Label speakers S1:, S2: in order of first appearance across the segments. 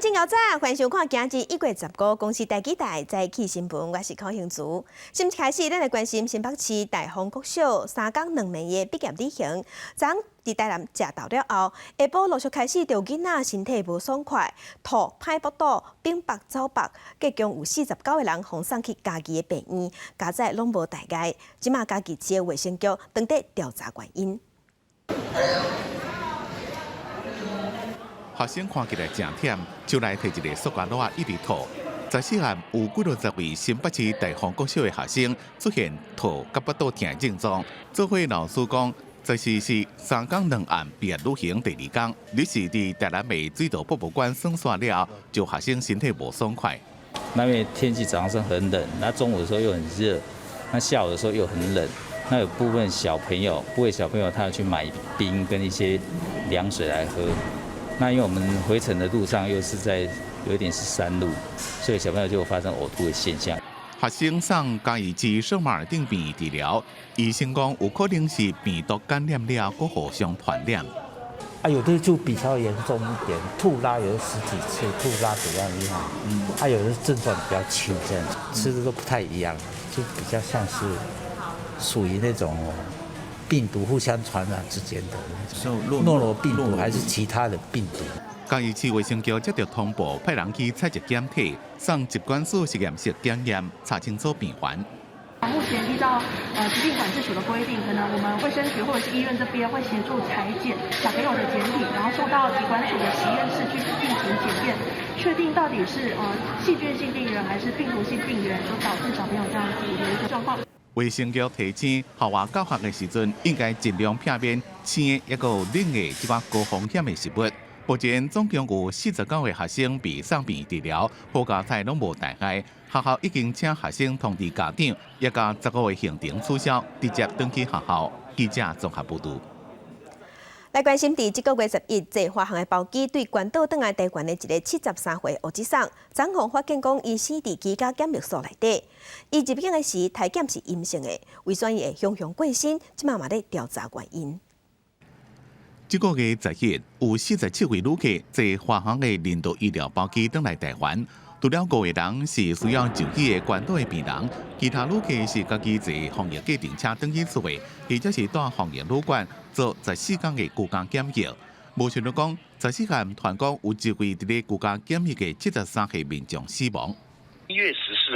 S1: 眾早晨，歡迎收看今日1月15公視第幾台早起新聞，我是柯興祖。新聞開始，咱來關心新北市大豐國小三工兩暝的畢業旅行。昨昏佇台南食晝了後，下晡陸續開始就有囡仔身體無爽快，吐、歹腹肚、反腹走腹，計共有49個人予送去嘉義的病院，佳哉攏無大礙。這馬嘉義市的衛生局正佇調查原因。
S2: 學生看起來誠忝，手內提一个塑膠袋一直吐。14號有幾落十位新北市大豐國小的學生出現吐佮腹肚疼的症狀。做伙老師講，14是三工兩暗畢業旅行第二工，日是佇台南的水道博物館耍耍了後，就學生身體無爽快。
S3: 那因為天氣早上很冷，那中午的時候又很熱，那下午的時候又很冷，那有部分小朋友，部分小朋友他要去買冰跟一些涼水來喝。那因為我們回程的路上又是在有一點是山路，所以小朋友就發生嘔吐的現象。
S2: 學生送嘉義市聖馬爾定病院治療，醫生講有可能是病毒感染了，閣互相傳染。
S4: 啊，有的就比較嚴重一點，吐拉有十幾次，吐拉比較厲害。啊，有的症狀比較輕，這樣子吃的都不太一樣，就比較像是屬於那種病毒互相傳染之間的，諾羅病毒還是其他的病毒。
S2: 嘉義市衛生局接到通報，派人去採集檢體，送疾管署實驗室檢驗，查清楚病源。
S5: 目前依照疾病管制署的規定，可能我們衛生局或者是醫院這邊會協助採檢小朋友的檢體，然後送到疾管署的實驗室去進行檢驗，確定到底是細菌性病原還是病毒性病原，所導致小朋友這樣子的一個狀況。
S2: 衛生局提醒，校外教學的時陣，應該盡量避免生的抑閣有冷的這款高風險的食物。目前總共有49個學生被送病治療，好佳哉攏無大礙。學校已經請學生通知家長，也共15個行程取消，直接轉去學校。記者綜合報導。
S1: 來關心，佇這個月11，坐華航的包機對關島轉來台灣的一个73歲烏吉桑，昨昏發現講伊死佇居家檢疫所內底。伊入境的時，體檢是陰性的，為啥伊會雄雄過身？這馬嘛咧調查原因。
S2: 這個月10日，有47位旅客坐華航的人道醫療包機轉來台灣，除了五個人是需要就醫的關島的病人，其他旅客是家己坐防疫計程車轉去厝的，或者是蹛防疫旅館做14天的居家檢疫。無想到講，14號傳講有一位佇咧居家檢疫的73歲民眾死亡。
S6: 1月14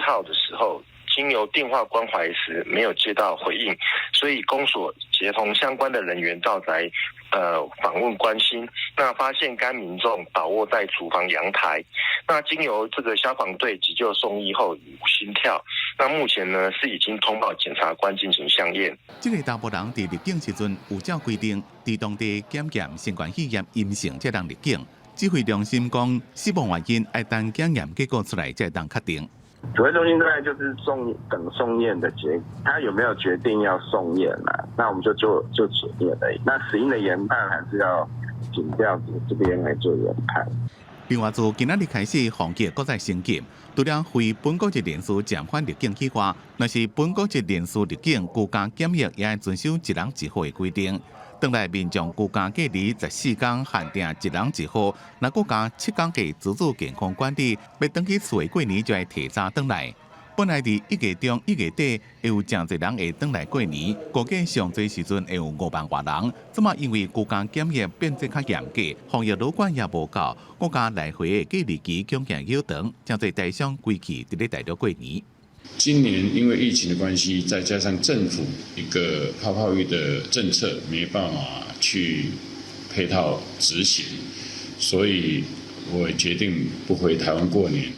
S6: 號的時候，經由電話關懷時沒有接到回應，所以公所協同相關的人員到宅，訪問關心，那發現該民眾倒臥在廚房陽台，那經由這個消防隊急救送醫後已無心跳，那目前呢是已經通報檢察官進行相驗。
S2: 這个查埔人佇入境時陣有照規定，佇當地檢驗新冠肺炎陰性才通入境。指揮中心講，死亡原因愛等檢驗結果出來才當確定。
S7: 指揮中心在就是送等送驗的結，他有沒有決定要送驗嘛？那我們就做就檢驗而已。那死因的研判還是要檢調這邊來做研判。
S2: 另外，自今仔日開始，防疫閣再升級，除了非本國籍人士暫緩入境以外，若是本國籍人士入境居家檢疫，也愛遵守一人一戶的規定。轉來民眾居家隔離14天，限定一人一戶，若閣加7天的自主健康管理，欲轉去厝的過年就愛提早轉來。本來佇1月中、1月底會有誠濟人會轉來過年，估計上濟時陣會有5萬外人。這馬因為居家檢疫變得較嚴格，防疫旅館也無夠，閣加來回的隔離期恐驚延長，誠濟台商規氣佇咧大陸過年。
S8: 今年因為疫情的關係，再加上政府一個泡泡浴的政策沒辦法去配套執行，所以我決定不回台灣過年。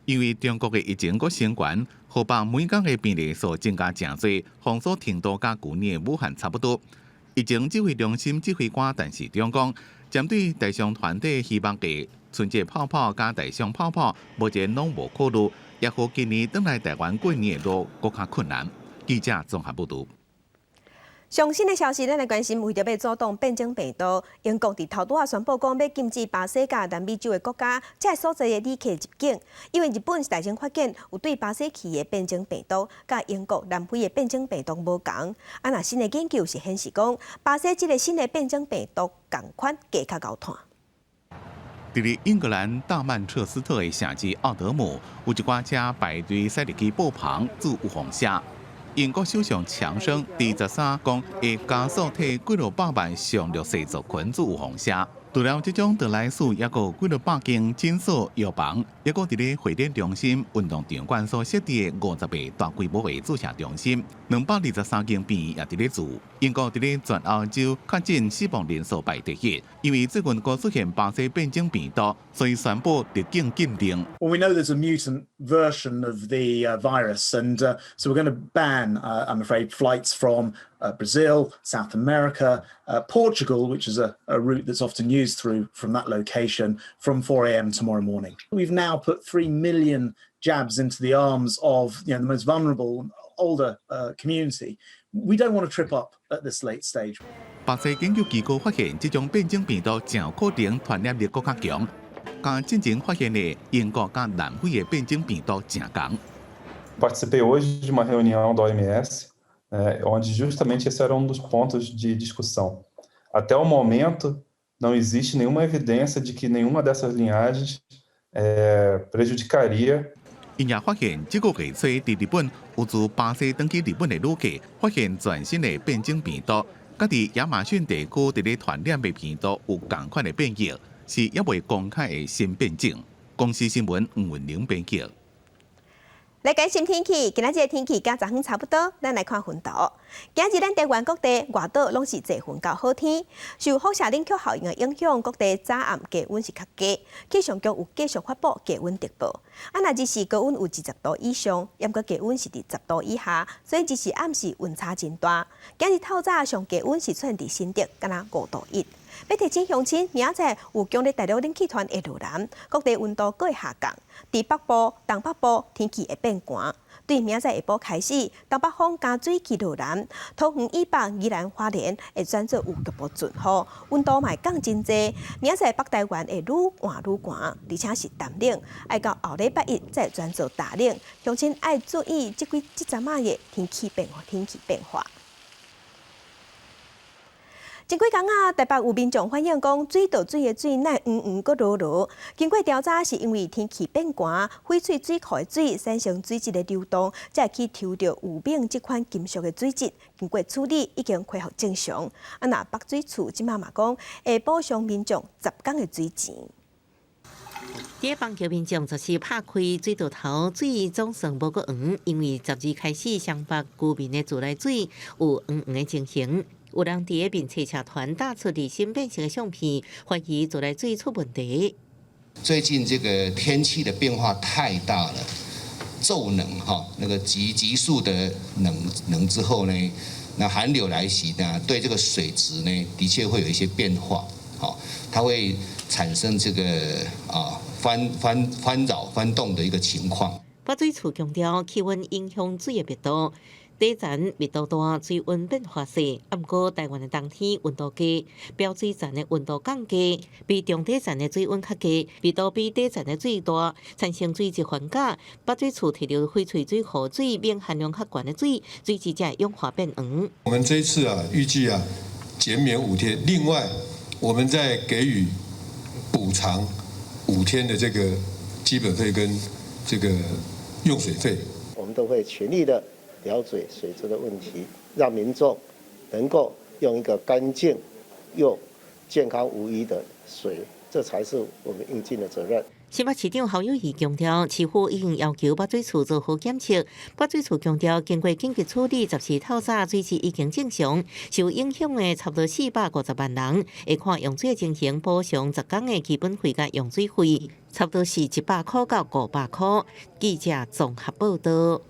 S2: 因為中國的疫情閣升懸，河北每工的病例數增加誠濟，封鎖程度佮舊年的武漢差不多。疫情指揮中心指揮官陳時中講，針對台商團體希望的春節泡泡佮台商泡泡，目前攏無考慮，也予今年轉來台灣過年的路閣較困難。記者綜合報導。
S1: 上新的消息，咱來關心，為著欲阻擋變種病毒，英國佇頭拄仔宣布講，欲禁止巴西佮南美洲的國家這个所在的旅客入境，因為日本是先發現有對巴西去的變種病毒，佮英國南非的變種病毒無仝。啊，若新的研究是顯示講，巴西這个新的變種病毒仝款，加較𠢕傳。
S2: 佇咧英格蘭大曼徹斯特的城市奧德姆，有一寡車排隊駛入去布棚注預防射。英國首相強生佇13講會加速替幾落百萬上弱勢族群注預防射。除了這種得來速，抑閣有幾落百間診所、藥房，抑閣佇咧會展中心、運動場館所設置的50個大規模的注射中心，223間病院也佇咧注。英國佇咧全歐洲確診死亡人數排第一，因為最近閣出現巴西變種病毒，所以宣布入境禁令。
S9: Well, we know there's a mutant version of the virus, and so we're going to ban, I'm afraid, flights from Brazil, South America, Portugal, which is a route that's often used through from that location, from 4 a.m. tomorrow morning. We've now put 3 million jabs into the arms of the most vulnerable older community. We don't want to trip up at this late stage.
S2: 巴西研究機構發現，這種變種病毒誠有可能傳染力閣較強，佮進前發現的英國佮南非的變種病毒誠仝。
S10: Participei hoje de uma reunião da OMS, onde justamente esse era um dos pontos de discussão. Até o momento, não existe nenhuma evidência de que nenhuma dessas linhagens prejudicaria.
S2: 𪜶也發現，這個月初佇日本有自巴西轉去日本的旅客發現全新的變種病毒，佮佇亞馬遜地區佇咧傳染的病毒有仝款的變異，是猶未公開的新變種。公視新聞吳文玲編輯。
S1: 來關心天氣，今仔日的天氣佮昨昏差不多。咱來看雲圖。今日咱台灣各地外島攏是濟雲到好天，受輻射冷卻效應的影響，各地早暗低溫是較低。氣象局有繼續發布低溫特報。啊，若日時高溫有20度以上，猶閣低溫是佇10度以下，所以日時暗時溫差真大。今日透早上低溫是出現佇新竹，敢若5度1。欲提醒鄉親，明仔載有強烈大陸冷氣團會落南，各地溫度閣會下降。佇北部、東北部天氣會變寒。對明仔載下晡開始，東北風加水氣落南，桃園以北、宜蘭花蓮會轉做有局部陣雨，溫度嘛會降真濟。明仔載北台灣會愈換愈寒，而且是澹冷，愛到後禮拜一才會轉做大冷。鄉親愛注意這幾這陣仔的天氣變化，天氣變化。前幾工啊，台北有民眾反映講，水道水的水哪會黃黃閣濁濁。經過調查，是因為天氣變寒，翡翠水庫的水產生水質的流動，才會去抽著有錳這款金屬的水質。經過處理，已經恢復正常。啊，若北水處這馬嘛講，會補償民眾10工的水錢。
S11: 佇板橋民眾就是拍開水道頭，水總算無閣黃，因為12開始，雙北居民的自來水有黃黃的情形。有人佇咧面冊社團打出離心變色的相片，懷疑自來水出問題。
S12: 最近這個天氣的變化太大了，驟冷哈，那個急急速的冷冷之後呢，那寒流來襲呢，對這個水質呢，的確會有一些變化，好，它會產生這個啊翻翻翻擾翻動的一個情況。
S11: 北水處強調，氣溫影響水的密度。底層密度大，水溫變化細。啊，毋過台灣的冬天溫度低，表水層的溫度降低，比中底層的水溫較低，密度比底層的水大，產生水質緩解。北水處提著翡翠水庫水，錳含量較懸的水，水質才會氧化變黃。
S13: 我們這一次啊，預計啊減免5天，另外我們再給予補償5天的這個基本費跟這個用水費。
S14: 我們都會全力的了解水質的問題，讓民眾能夠用一個乾淨又健康無虞的水，這才是我們應盡的責任。
S11: 新北市長侯友宜強調，市府已經要求北水處做好檢測。北水處強調，經過緊急處理，14透早水質已經正常。受影響的差不多450萬人，會看用水情形補償10工的基本費佮用水費，差不多是100塊到500塊。記者綜合報道。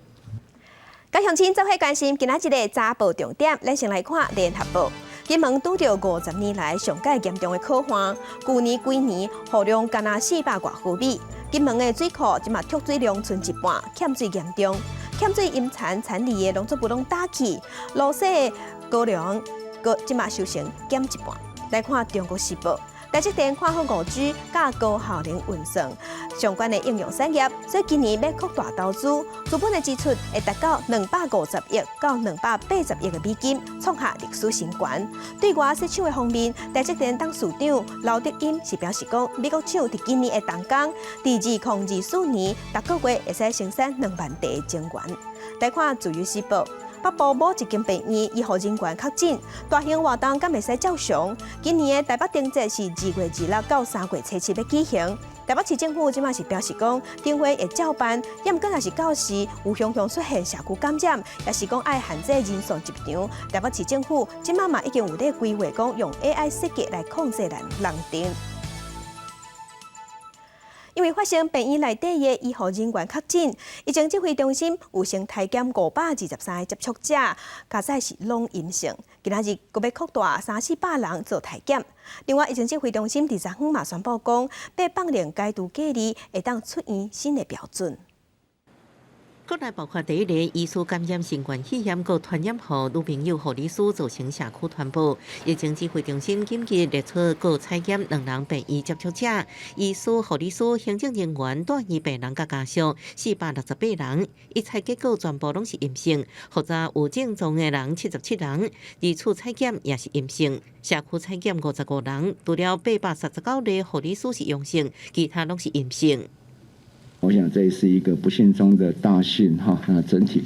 S1: 佮鄉親做伙關心今仔日的早報重點，咱先來看聯合報。金門拄著50年來上蓋嚴重的洘旱，舊年規年雨量干焦400外毫米。金門的水庫這馬蓄水量賰一半，欠水嚴重，欠水淹田田裡的農作物攏焦去，蘆洗高粱閣這馬收成減一半。來看《中國時報》，台積電看好5G佮高效能運算相關的應用產業，所以今年欲擴大投資，資本的支出會達到250億到280億的美金，創下歷史新高。對外設廠的方面，台積電董事長劉德音是表示講，美國廠佇今年的動工，佇2024年，逐個月會使生產2萬塊的晶圓。來看自由時報。北部某一間病院醫護人員確診，大型活動敢會使照常？今年的台北燈節是2月26到3月初7欲舉行。台北市政府這馬是表示講，燈會會照辦，毋過若是到時有雄雄出現社區感染，抑是講愛限制人數入場，台北市政府這馬嘛已經有咧規劃，講用 AI 設計來控制人人潮。因為發生病院內底的醫護人員確診，疫情指揮中心有先篩檢523個接觸者，加載是攏陰性。今仔日閣欲擴大三四百人做篩檢。另外，疫情指揮中心佇昨昏嘛宣布講，欲放令解除隔離，會當出院新的標準。
S11: 國內爆發第一例醫師感染新冠肺炎，閣傳染予女朋友護理師，造成社區傳播。疫情指揮中心緊急列出閣採檢兩人病院接觸者，醫師、護理師、行政人員、住院病人佮家屬468人，一採結果全部攏是陰性，複查有症狀的人77人，二次採檢也是陰性。社區採檢55人，除了839個護理師是陽性，其他攏是陰性。
S15: 我想這是一個不幸中的大幸哈。那整體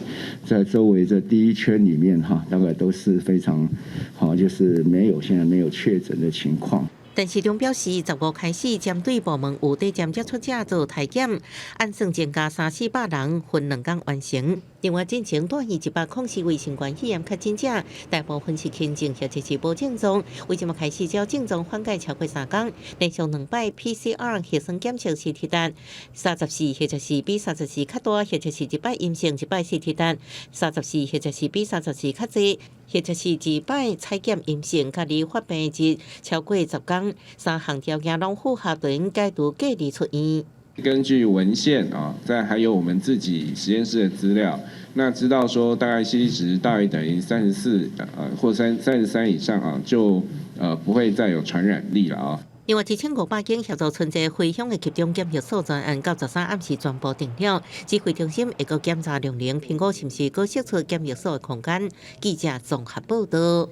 S15: 在周圍這第一圈裡面哈，大概都是非常好，就是沒有現在沒有確診的情況。
S11: 陳時中表示，15開始針對部門有底線接觸者做篩檢，按算增加三四百人，分兩工完成。另外，進前住院104位新冠肺炎確診者，大部分是輕症或者是無症狀。為這馬開始，這症狀緩解超過3工，連續兩擺 PCR 核酸檢測 CT 值34，或者是比34較大，或者是一擺陰性，一擺 CT 值34，或者是比34較濟，或者是一擺採檢陰性，佮離發病日超過10工，三項條件攏符合，就應解除隔離出院。
S16: 根據文獻啊，在還有我們自己實驗室的資料，那知道說大概 CT 值大於等於34或33以上啊，就不會再有傳染力了啊。
S11: 另外，1500間協助春節回鄉的集中檢疫所專案，到13暗時全部停了。指揮中心會閣檢查量能，評估是毋是閣釋出檢疫所的空間。記者綜合報道。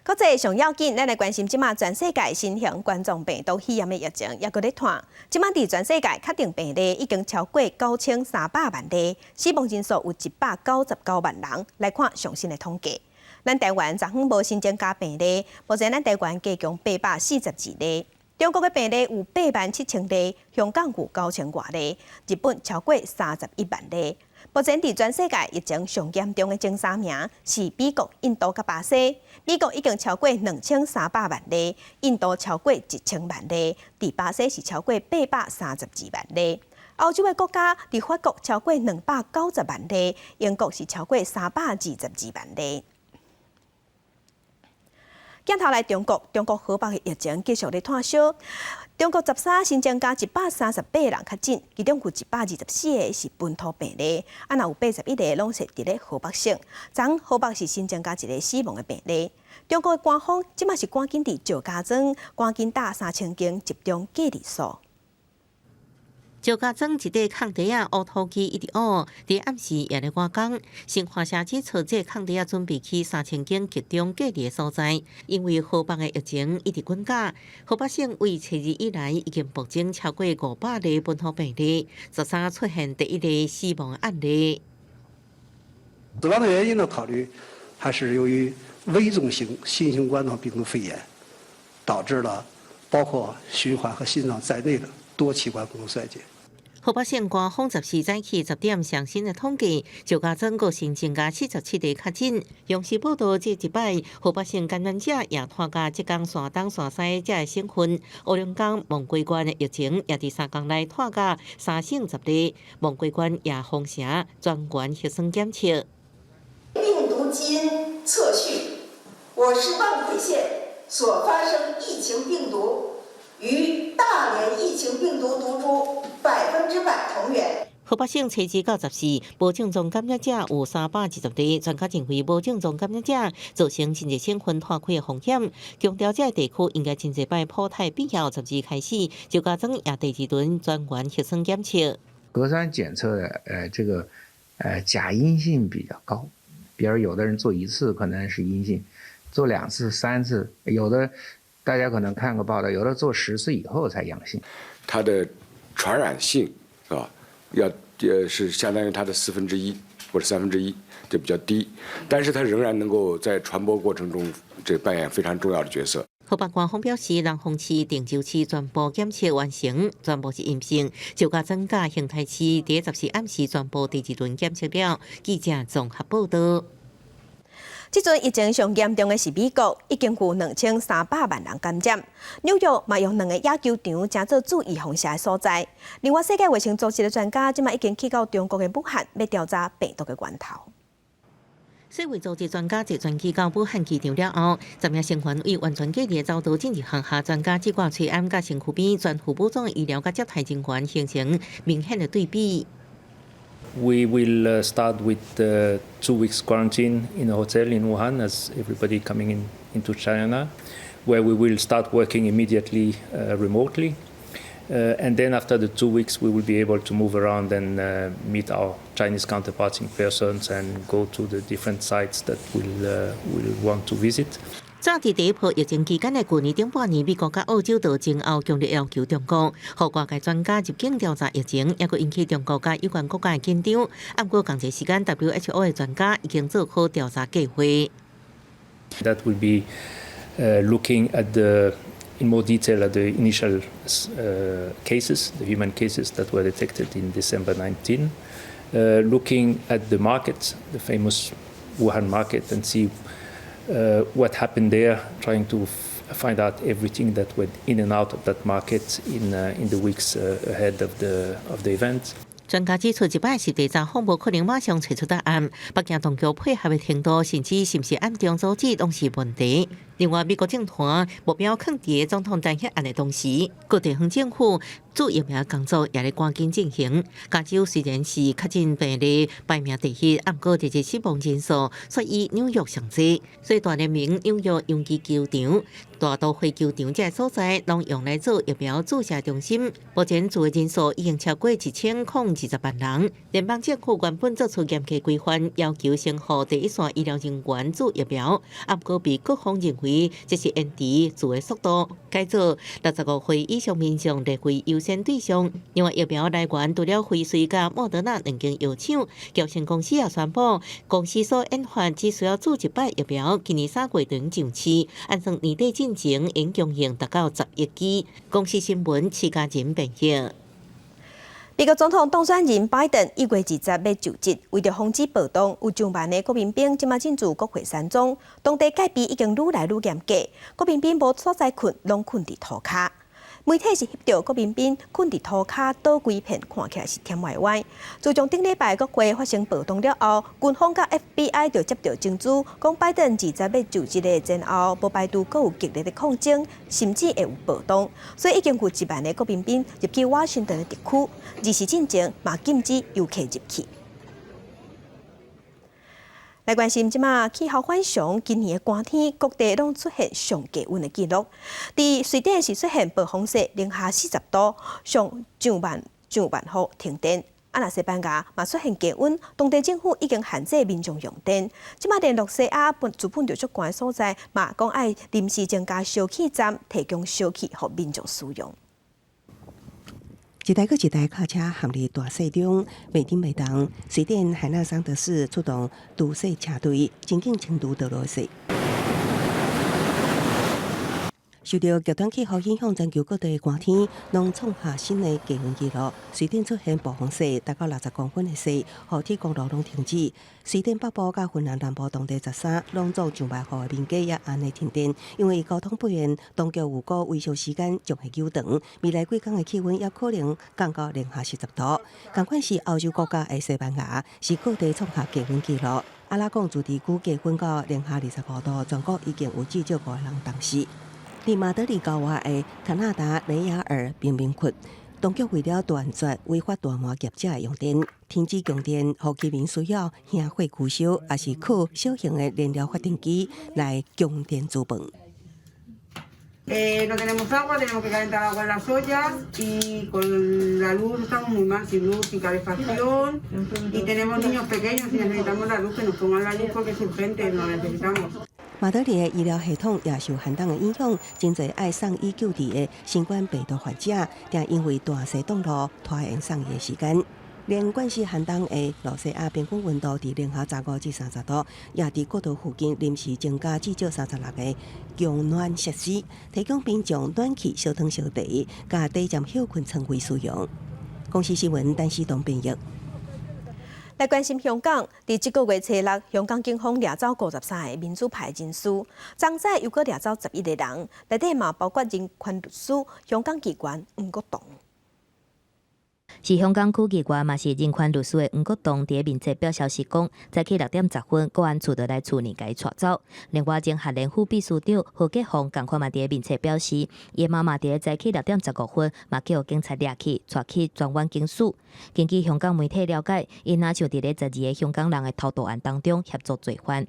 S1: 國際上要緊，咱來關心這馬全世界新型冠狀病毒肺炎的疫情猶閣咧湠。這馬佇全世界確定病例已經超過9300萬例，死亡人數有199萬人。來看上新的統計，咱台灣昨昏無新增加病例，目前咱台灣加強842例。中國的病例有8萬7千例，香港有9千外例，日本超過31萬例。目前佇全世界疫情上嚴重的前三名是美國、印度佮巴西。美國已經超過2300萬例，印度超過1000萬例，佇巴西是超過832萬例。歐洲的國家佇法國超過290萬例，英國是超過322萬例。鏡頭來中國，中國河北的疫情繼續咧湠燒。中國13新增加138人確診，其中有124個是本土病例，啊，若有81個攏是佇咧河北省。昨河北是新增加一個死亡的病例。中國的官方這馬是趕緊佇石家莊趕緊搭3000間集中隔離所。
S11: 石家莊一塊空地仔，烏土機一直挖，佇暗時也咧挖工。新華社指出，這空地仔準備起3000間集中隔離的所在。因為河北的疫情一直滾加，河北省為初二以來已經暴增超過500例本土病例，13出現第一例死亡案例。
S17: 死亡的原因呢？考慮還是由於危重型新型冠狀病毒肺炎，導致了包括循環和心臟在內的多器官功能衰竭。
S11: 河北省官方14早起10點上新的統計，石家莊閣新增加47例確診。央視報道，這一擺河北省感染者也拖加浙江、山東、山西這个省份。黑龍江望歸縣的疫情也佇3工內拖加3省10例，望歸縣也封城，全員核酸檢測。
S18: 病毒基因測序，我市望奎縣所發生疫情病毒與大連疫情病毒毒株100%同源。
S11: 河北省初二到14，無症狀感染者有320個。專家認為，無症狀感染者造成真濟省份拖開的風險，強調這个地區應該真濟擺普篩必要，十二開始石家莊也第二輪全員核酸檢測。
S19: 核酸檢測的，這個，假陰性比較高，比如有的人做一次可能是陰性，做兩次、三次，有的大家可能看過報道，有的做10次以後才陽性。
S20: 它的傳染性是吧？要是相當於它的1/4或者1/3，就比較低，但是它仍然能夠在傳播過程中這扮演非常重要的角色。
S11: 河北官方表示，廊坊市、鄭州市全部檢測完成，全部是陰性。石家莊佮邢台市佇14暗時全部第二輪檢測了。記者綜合報道。
S1: 這陣疫情上嚴重的是美國，已經有2300萬人感染。紐約嘛用兩个野球場成做注意放射的所在。另外，世界衛生組織的專家這馬已經去到中國的武漢，欲調查病毒的源頭。
S11: 世衛組織專家坐專機到武漢機場了後，10名成員為完全隔離走道進入鄉下。專家只掛吹暗佮身軀邊全副武裝的醫療佮接待人員形成明顯的對比。
S21: We will start with 2 weeks quarantine in a hotel in Wuhan, as everybody coming in into China, where we will start working immediately remotely. And then after the 2 weeks, we will be able to move around and meet our Chinese counterparts in person and go to the different sites that we'll want to visit.
S11: 早佇第一波疫情期間的舊年頂半年，美國佮澳洲都前後強烈要求中國，予外界專家入境調查疫情，猶閣引起中國佮有關國家的緊張。毋過仝一時間，WHO 的專家已經做好調查計劃。
S21: That will be looking at the in more detail at the initial cases, the human cases that were detected in December 19, looking at the market, the famous Wuhan market, and see what happened there, trying to find out everything that went in and out of that market in the weeks ahead of the event.
S11: 專家指出，這擺實地查訪無可能馬上揣出答案。北京當局配合的程度，甚至是毋是暗中阻止，攏是問題。另外，美國政壇目標囥佇總統彈劾案的同時，各地方政府注疫苗工作也咧趕緊進行。加州雖然是確診病例排名第一，毋過這個死亡人數卻以紐約上濟，所以大聯盟紐約洋基球場、大都會球場這个所在，攏用來做疫苗注射中心。目前注的人數已經超過1020萬人。聯邦政府原本做出嚴格規範，要求先予第一線醫療人員注疫苗，毋過被各方認為這是延遲注的速度，改做65歲以上民眾列為優先對象。另外，疫苗來源除了輝瑞佮莫德納兩間藥廠，喬生公司也宣布，公司所研發只需要注一擺疫苗，今年3月中上市，按算年底進前應供應達到10億劑。公視新聞，徐家仁編譯。
S1: 美國總統當選人拜登1月20欲就職，為著防止暴動，有上萬个國民兵這馬進駐國會山莊，當地戒備已經愈來愈嚴格，國民兵無所在睏，攏睏佇塗跤。媒體是翕著國民兵睏佇塗跤倒規片，看起來是忝歪歪。自從頂禮拜國會發生暴動了後，軍方佮 FBI 就接著證據，講拜登二十欲就職的前後，無排除閣有激烈的抗爭，甚至會有暴動，所以已經有1萬个國民兵入去華盛頓的特區，二時進前嘛禁止遊客入去。來關心這馬氣候反常，今年的寒天各地攏出現上低溫的記錄。佇瑞典是出現暴風雪，零下40度，上萬戶停電。啊，若西班牙嘛出現低溫，當地政府已經限制民眾用電。這馬連露西亞資本就足懸的所在，嘛講愛臨時增加燒氣站，提供燒氣予民眾使用。
S22: 一台閣一台卡車陷入大雪中，袂振袂動。瑞典海納桑德市出動除雪車隊，真緊清除道路雪。受著極端氣候影響，全球各地寒天攏創下新的低溫紀錄。瑞典出現暴風雪，達到60公分的雪，予鐵公路攏停止。瑞典北部佮芬蘭南部當地13攏總上萬戶的民家也按呢停電，因為交通不便，當局預估維修時間將會久長。未來幾工的氣溫也可能降到零下40度。仝款是歐洲國家的西班牙，是各地創下低溫紀錄。阿拉貢自治區低溫到零下25度，全國已經有至少五個人凍死。佇馬德里郊外的塔納達雷亞爾貧民窟，當局為了斷絕違法大麻業者的用電，停止供電，予居民需要燃火焚燒，抑是靠小型的燃料發電機來供電煮飯。
S3: No tenemos agua, tenemos que calentar agua en las ollas y con la luz estamos muy mal, sin luz, sin calefacción y tenemos niños pequeños y necesitamos la luz, que nos pongan la luz porque es urgente, lo necesitamos.
S22: 馬德里的醫療系統也受寒冬的影響，真濟愛送醫救治的新冠病毒患者，定因為大雪凍路拖延送醫的時間。連慣是寒冬的露西亞平均溫度佇零下15至30度，也佇國道附近臨時增加至少36個供暖設施，提供民眾暖氣、燒湯燒茶，佮短暫歇睏床位使用。公視新聞，陳思東編譯。
S1: 來關心香港，佇這個月初六，香港警方掠走53個民主派人士，昨早又閣掠走11個人，內底嘛包括人權律師、香港議員黃國棟。
S4: 是香港區議員，嘛是人權律師的黃國棟，佇面冊表消息講，早起6點10分，國安處就來厝內共伊帶走。另外，前學聯副秘書長何潔鳳仝款嘛佇面冊表示，伊媽媽佇早起6點15分，嘛予警察掠去，帶去荃灣警署。根據香港媒體了解，𪜶若像佇咧12個香港人的偷渡案當中協助罪犯。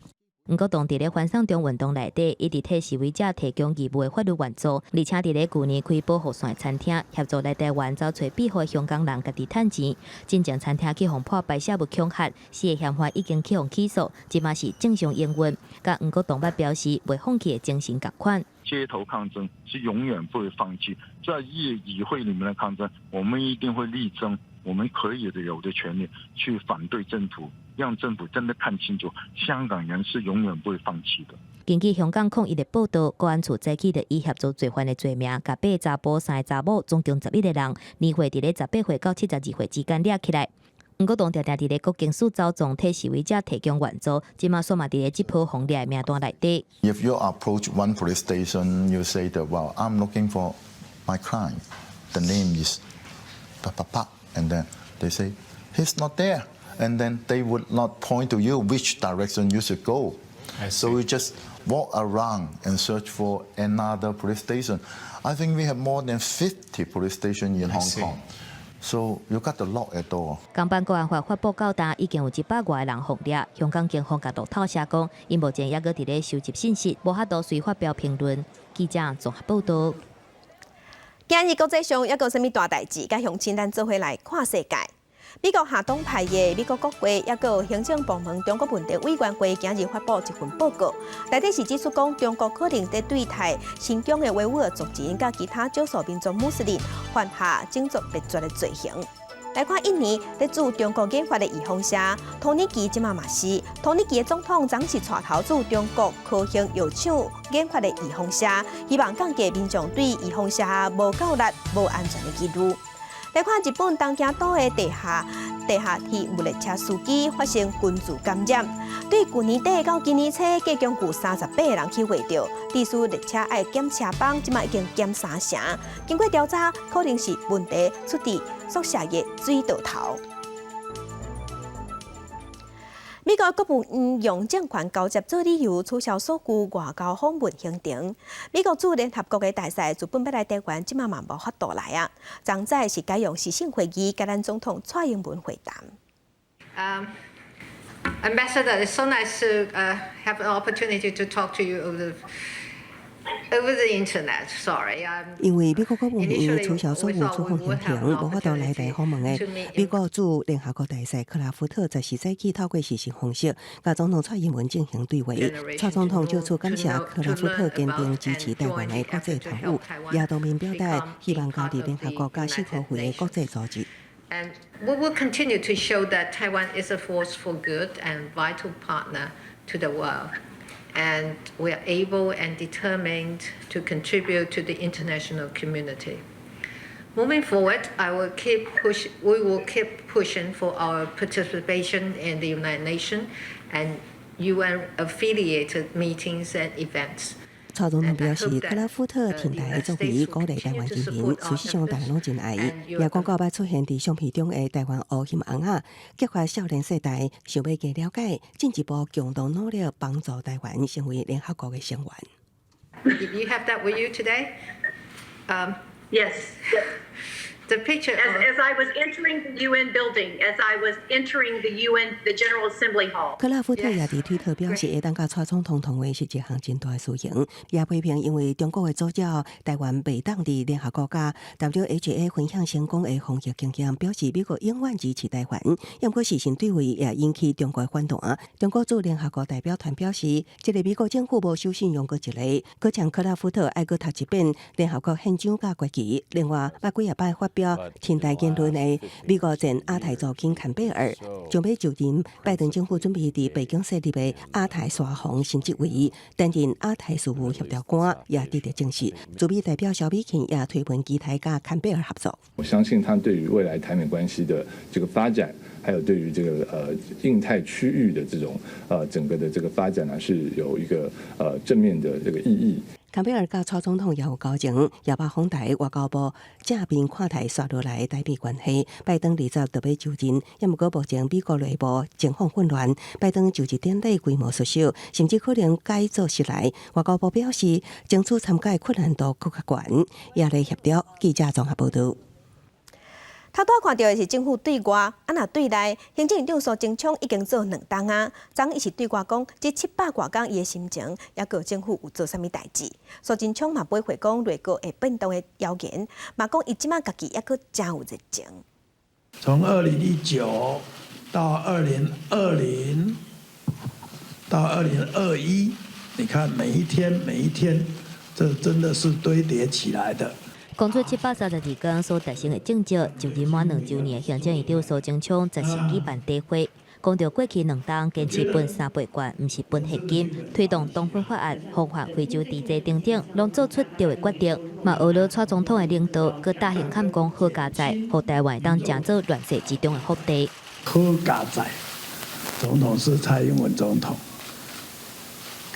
S4: 黃國棟佇咧反送中運動內底，一直替示威者提供義務的法律援助，而且佇咧舊年開保護傘的餐廳，協助來台灣走揣庇護的香港人家己趁錢。進前餐廳去予潑排泄物恐嚇，四個嫌犯已經去予起訴，這馬是正常營運。佮黃國棟捌表示，袂放棄的精神仝款。
S23: 街頭抗爭是永遠不會放棄，在議會裡面的抗爭，我們一定會力爭，我們可以的有的權利去反對政府。讓政府真的看清楚，香港人是永遠不會放棄的。
S4: 根據香港抗疫的報道，國安處早起就以協助罪犯的罪名，共八個查埔、三個查某，總共11個人，年歲佇咧18歲到72歲之間掠起來。黃國棟定定佇咧國警署走狀替示威者提供援助，這馬煞嘛佇咧這波予掠的名單內底。
S24: If you approach one police station, you say that, well, I'm looking for my client. The name is pa pa pa, and then they say he's not there. And then they would not point to you which direction you should go. So you just walk around and search for another police station. I think we have more than 50 police stations in Hong Kong. So you got to knock at door.
S4: 港版國安法發布到今，已經有100外個人予掠。香港警方共路透社講，𪜶目前猶閣佇咧收集信息，無法度隨發表評論。記者綜合報道。
S1: 今日國際上猶閣有啥物大代誌？佮鄉親咱做伙來看世界。美國下黨派的美國國會猶閣行政部門中國問題委員會今日發布一份報告，內底是指出講中國可能佇對待新疆的維吾爾族人佮其他少數民族穆斯林犯下種族滅絕的罪行。來看印尼佇駐中國研發的預防射，土耳其這馬嘛是，土耳其的總統昨是帶頭駐中國科興藥廠研發的預防射，希望降低民眾對預防射無夠力、無安全的疑慮。來看日本東京都的地下鐵有列車司機發生群聚感染，對舊年底到今年初，計共有38個人去罹著，致使列車愛減車班，這馬已經減三成。經過調查，可能是問題出佇宿舍的水道頭。美國國務院用政權交接做理由，取消所有外交訪問行程。美國駐聯合國的大使原本欲來台灣，這馬嘛無法度來啊。昨早是改用視訊會議，佮咱總統蔡英文會談。
S25: Ambassador, it's so nice to have an opportunity to talk to you over the internet. Sorry.
S22: 因為美國國務院取消所有出訪行程，無法度來台訪問的美國駐聯合國大使克拉夫特，十四早起透過視訊方式，佮總統蔡英文進行對話。蔡總統就此感謝克拉夫特堅定支持台灣的國際參與，也當面表達希望加入聯合國佮世科會的國際組織。
S25: And we will continue to show that Taiwan is a force for good and vital partner to the world. And we are able and determined to contribute to the international community. Moving forward, we will keep pushing for our participation in the United Nations and UN affiliated meetings and events.
S22: 蔡總統表示，克拉夫特挺台的作為鼓勵台灣人民，事實上大家攏真愛伊。也講到捌出現佇相片中的台灣烏翕尪仔，激發少年世代想欲加了解，進一步共同努力幫助台灣成為聯合國的成員。
S25: You have that with you today?
S5: Yes.
S25: The picture
S6: as I was entering the UN building, as I was entering the UN, the General Assembly Hall.
S22: 克拉夫特也佇推特表示，會當佮蔡總統通話是一項真大的殊榮，也批評因為中國的阻撓，台灣袂當佇聯合國佮 WHA 分享成功的防疫經驗，表示美國永遠支持台灣。毋過時事對話也引起中國反彈。中國駐聯合國代表團表示，這个美國政府無守信用閣一个，閣將克拉夫特愛閣讀一遍聯合國憲章佮決議。另外，捌幾仔擺發表親台言論的美國前亞太助卿坎貝爾，將欲就任拜登政府準備佇白宮設立的亞太安防新職位，擔任亞太事務協調官，也值得證實。駐美代表蕭美琴也推文期待佮坎貝爾合作。
S7: 我相信他對於未來台美關係的這個發展，還有對於這個印太區域的這種整個的這個發展呢，是有一個正面的這個意義。
S22: 坎貝爾佮蔡總統也有交情，也捌訪台外交部正面看待紲落來台美關係。拜登二十就欲就任，也毋過目前美國內部情況混亂，拜登就職典禮規模縮小，甚至可能改做室內。外交部表示，爭取參加困難度閣較懸，也咧協調。記者綜合報導。
S1: 頭拄看到的是政府對外，啊若對內，行政院長蘇貞昌已經做兩冬啊。昨伊是對外講，這七百外工伊的心情，抑閣政府有做啥物代誌？蘇貞昌嘛駁回講內閣會變動的謠言，嘛講伊這馬家己抑閣誠有熱情。
S8: 從2019到2020到2021，你看每一天每一天，這真的是堆疊起來的。
S4: 講出732工所達成的政績，就任滿2週年的行政院長蘇貞昌十四舉辦茶會，講著過去兩冬堅持分三倍券，毋是分現金，推動冬粉法案、防範非洲豬災等等，攏做出對的決定。嘛，學了蔡總統的領導，閣答應坎講好佳哉，予台灣當成做亂世之中的福地。
S8: 好佳哉，總統是蔡英文總統，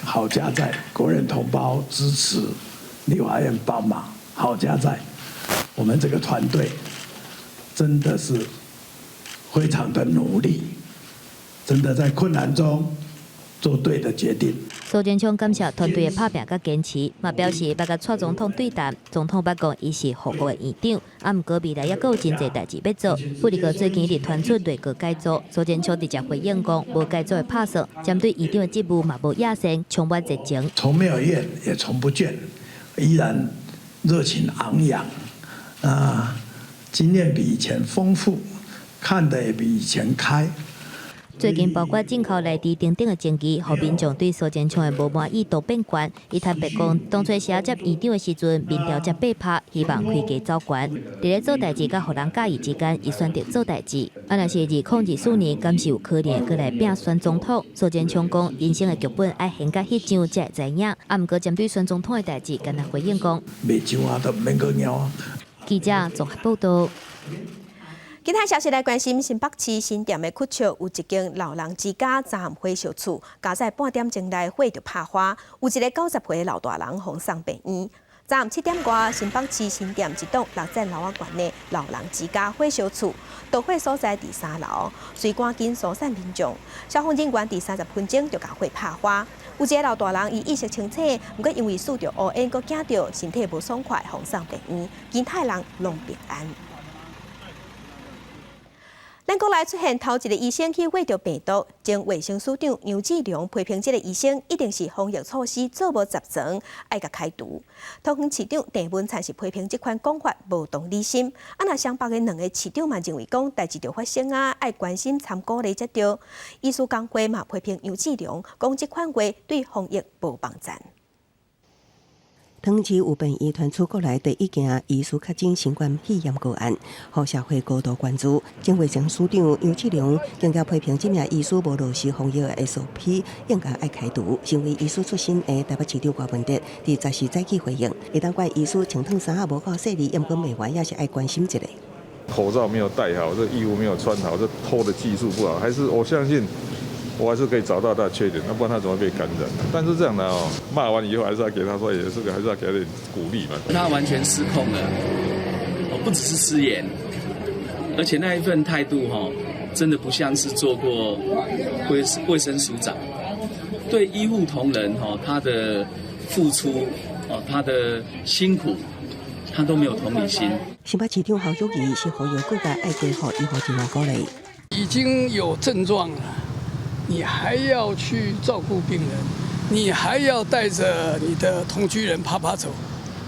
S8: 好佳哉，國人同胞支持，立法院幫忙。好佳哉，我們這個團隊真的是非常的努力，真的在困難中做對的決定。
S4: 蘇貞昌感謝團隊的拍拚佮堅持，嘛表示捌佮蔡總統對談，總統捌講伊是護國的院長，啊，毋過未來猶閣有真濟代誌欲做。不過最近一直傳出內閣改組，蘇貞昌直接回應講，無改組的拍算，針對院長的職務嘛無野心，充滿熱情。
S8: 從沒有怨，也從不倦，依然熱情昂揚，啊，經驗比以前豐富，看得也比以前開。
S4: 最近包括進口內地等等的爭議，予民眾對蘇貞昌的無滿意度變懸。伊坦白講，當初寫接院長的時陣，民調才8%，希望開低走懸。佇咧做代誌佮予人佮意之間，伊選擇做代誌。啊，若是2024年，敢是有可能會閣來拼選總統？蘇貞昌講，人生的劇本愛先佮翕張才會知影。啊，毋過針對選總統的代誌，干焦回應講：
S8: 袂上啊，都毋免閣拗啊。
S4: 記者綜合報導。
S1: 其他消息來關心，新北市新店的堀尺有一間老人之家，昨暗火燒厝，較早半點鐘內火就拍花，有一个90歲的老大人予送病院。昨暗7點外，新北市新店一棟六層樓仔懸的老人之家火燒厝，導火所在佇3樓，隨趕緊疏散民眾。消防人員佇30分鐘就共火拍花。有一个老大人伊意識清醒，毋過因為嗅著烏煙，閣驚著身體無爽快，予送病院。其他人攏平安。咱國內出現頭一个醫生去血著病毒，前衛生署長楊志良批評這个醫生一定是防疫措施做無十全，愛共開除。桃園市長鄭文燦是批評這款講法無同理心。啊，若雙北的兩个市長嘛認為講代誌著發生啊，愛關心參鼓勵才對。醫師工會嘛批評楊志良講這款話對防疫無幫贊。
S22: 桃園市有病院傳出國內第一件疑似確診新冠肺炎個案，予社會高度關注。前衛生署長楊志良更加批評這名醫師無落實防疫的 SOP，應該愛開除。身為醫師出身的台北市長柯文哲，佇十四早起回應，會當怪醫師穿燙衫仔無夠細膩，毋過罵完也是愛關心一下。
S9: 口罩沒有戴好，這衣服沒有穿好，這脫的技術不好，還是我相信。我還是可以找到他的缺點，那不然他怎麼會被感染？但是這樣的哦，罵完以後還是要給他說，也是個，還是要給他點鼓勵嘛。
S10: 他完全失控了，不只是失言，而且那一份態度哈，真的不像是做過衛生署長，對醫護同仁哈，他的付出哦，他的辛苦，他都沒有同理心。
S22: 新北市長侯友宜是呼籲各界愛加予醫護人員鼓勵。
S8: 已經有症狀了，你還要去照顧病人，你還要帶着你的同居人趴趴走，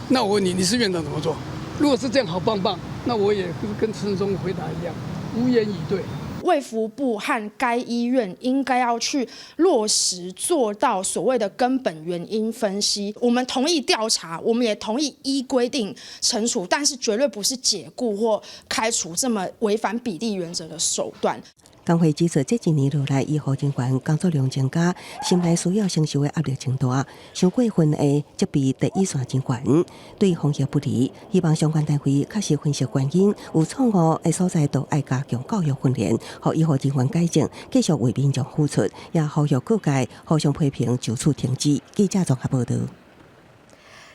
S8: 那我問你，你是院長怎麼做？如果是這樣，好棒棒，那我也跟陳時中回答一樣，無言以對。
S2: 衛福部和該醫院應該要去落實做到所謂的根本原因分析。我們同意調查，我們也同意依規定懲處，但是絕對不是解雇或開除這麼違反比例原則的手段。
S22: 工會指出，這幾年落來，醫護人員工作量增加，心內需要承受的壓力增大，傷過分的責備第一線人員，對防疫不利。希望相關單位確實分析原因，有錯誤的所在，都愛加強教育訓練，予醫護人員改正，繼續為民眾付出，也呼籲各界互相批評就此停止。記者綜合報導。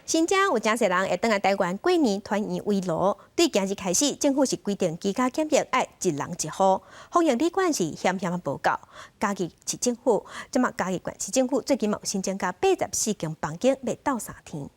S1: 新疆有誠濟人會轉來台灣過年團圓圍爐。對今日開始，政府是規定居家檢疫愛一人一戶，防疫旅館是嫌嫌無夠。嘉義市政府，這馬嘉義縣市政府最近嘛有新增加84間房間，欲鬥3天。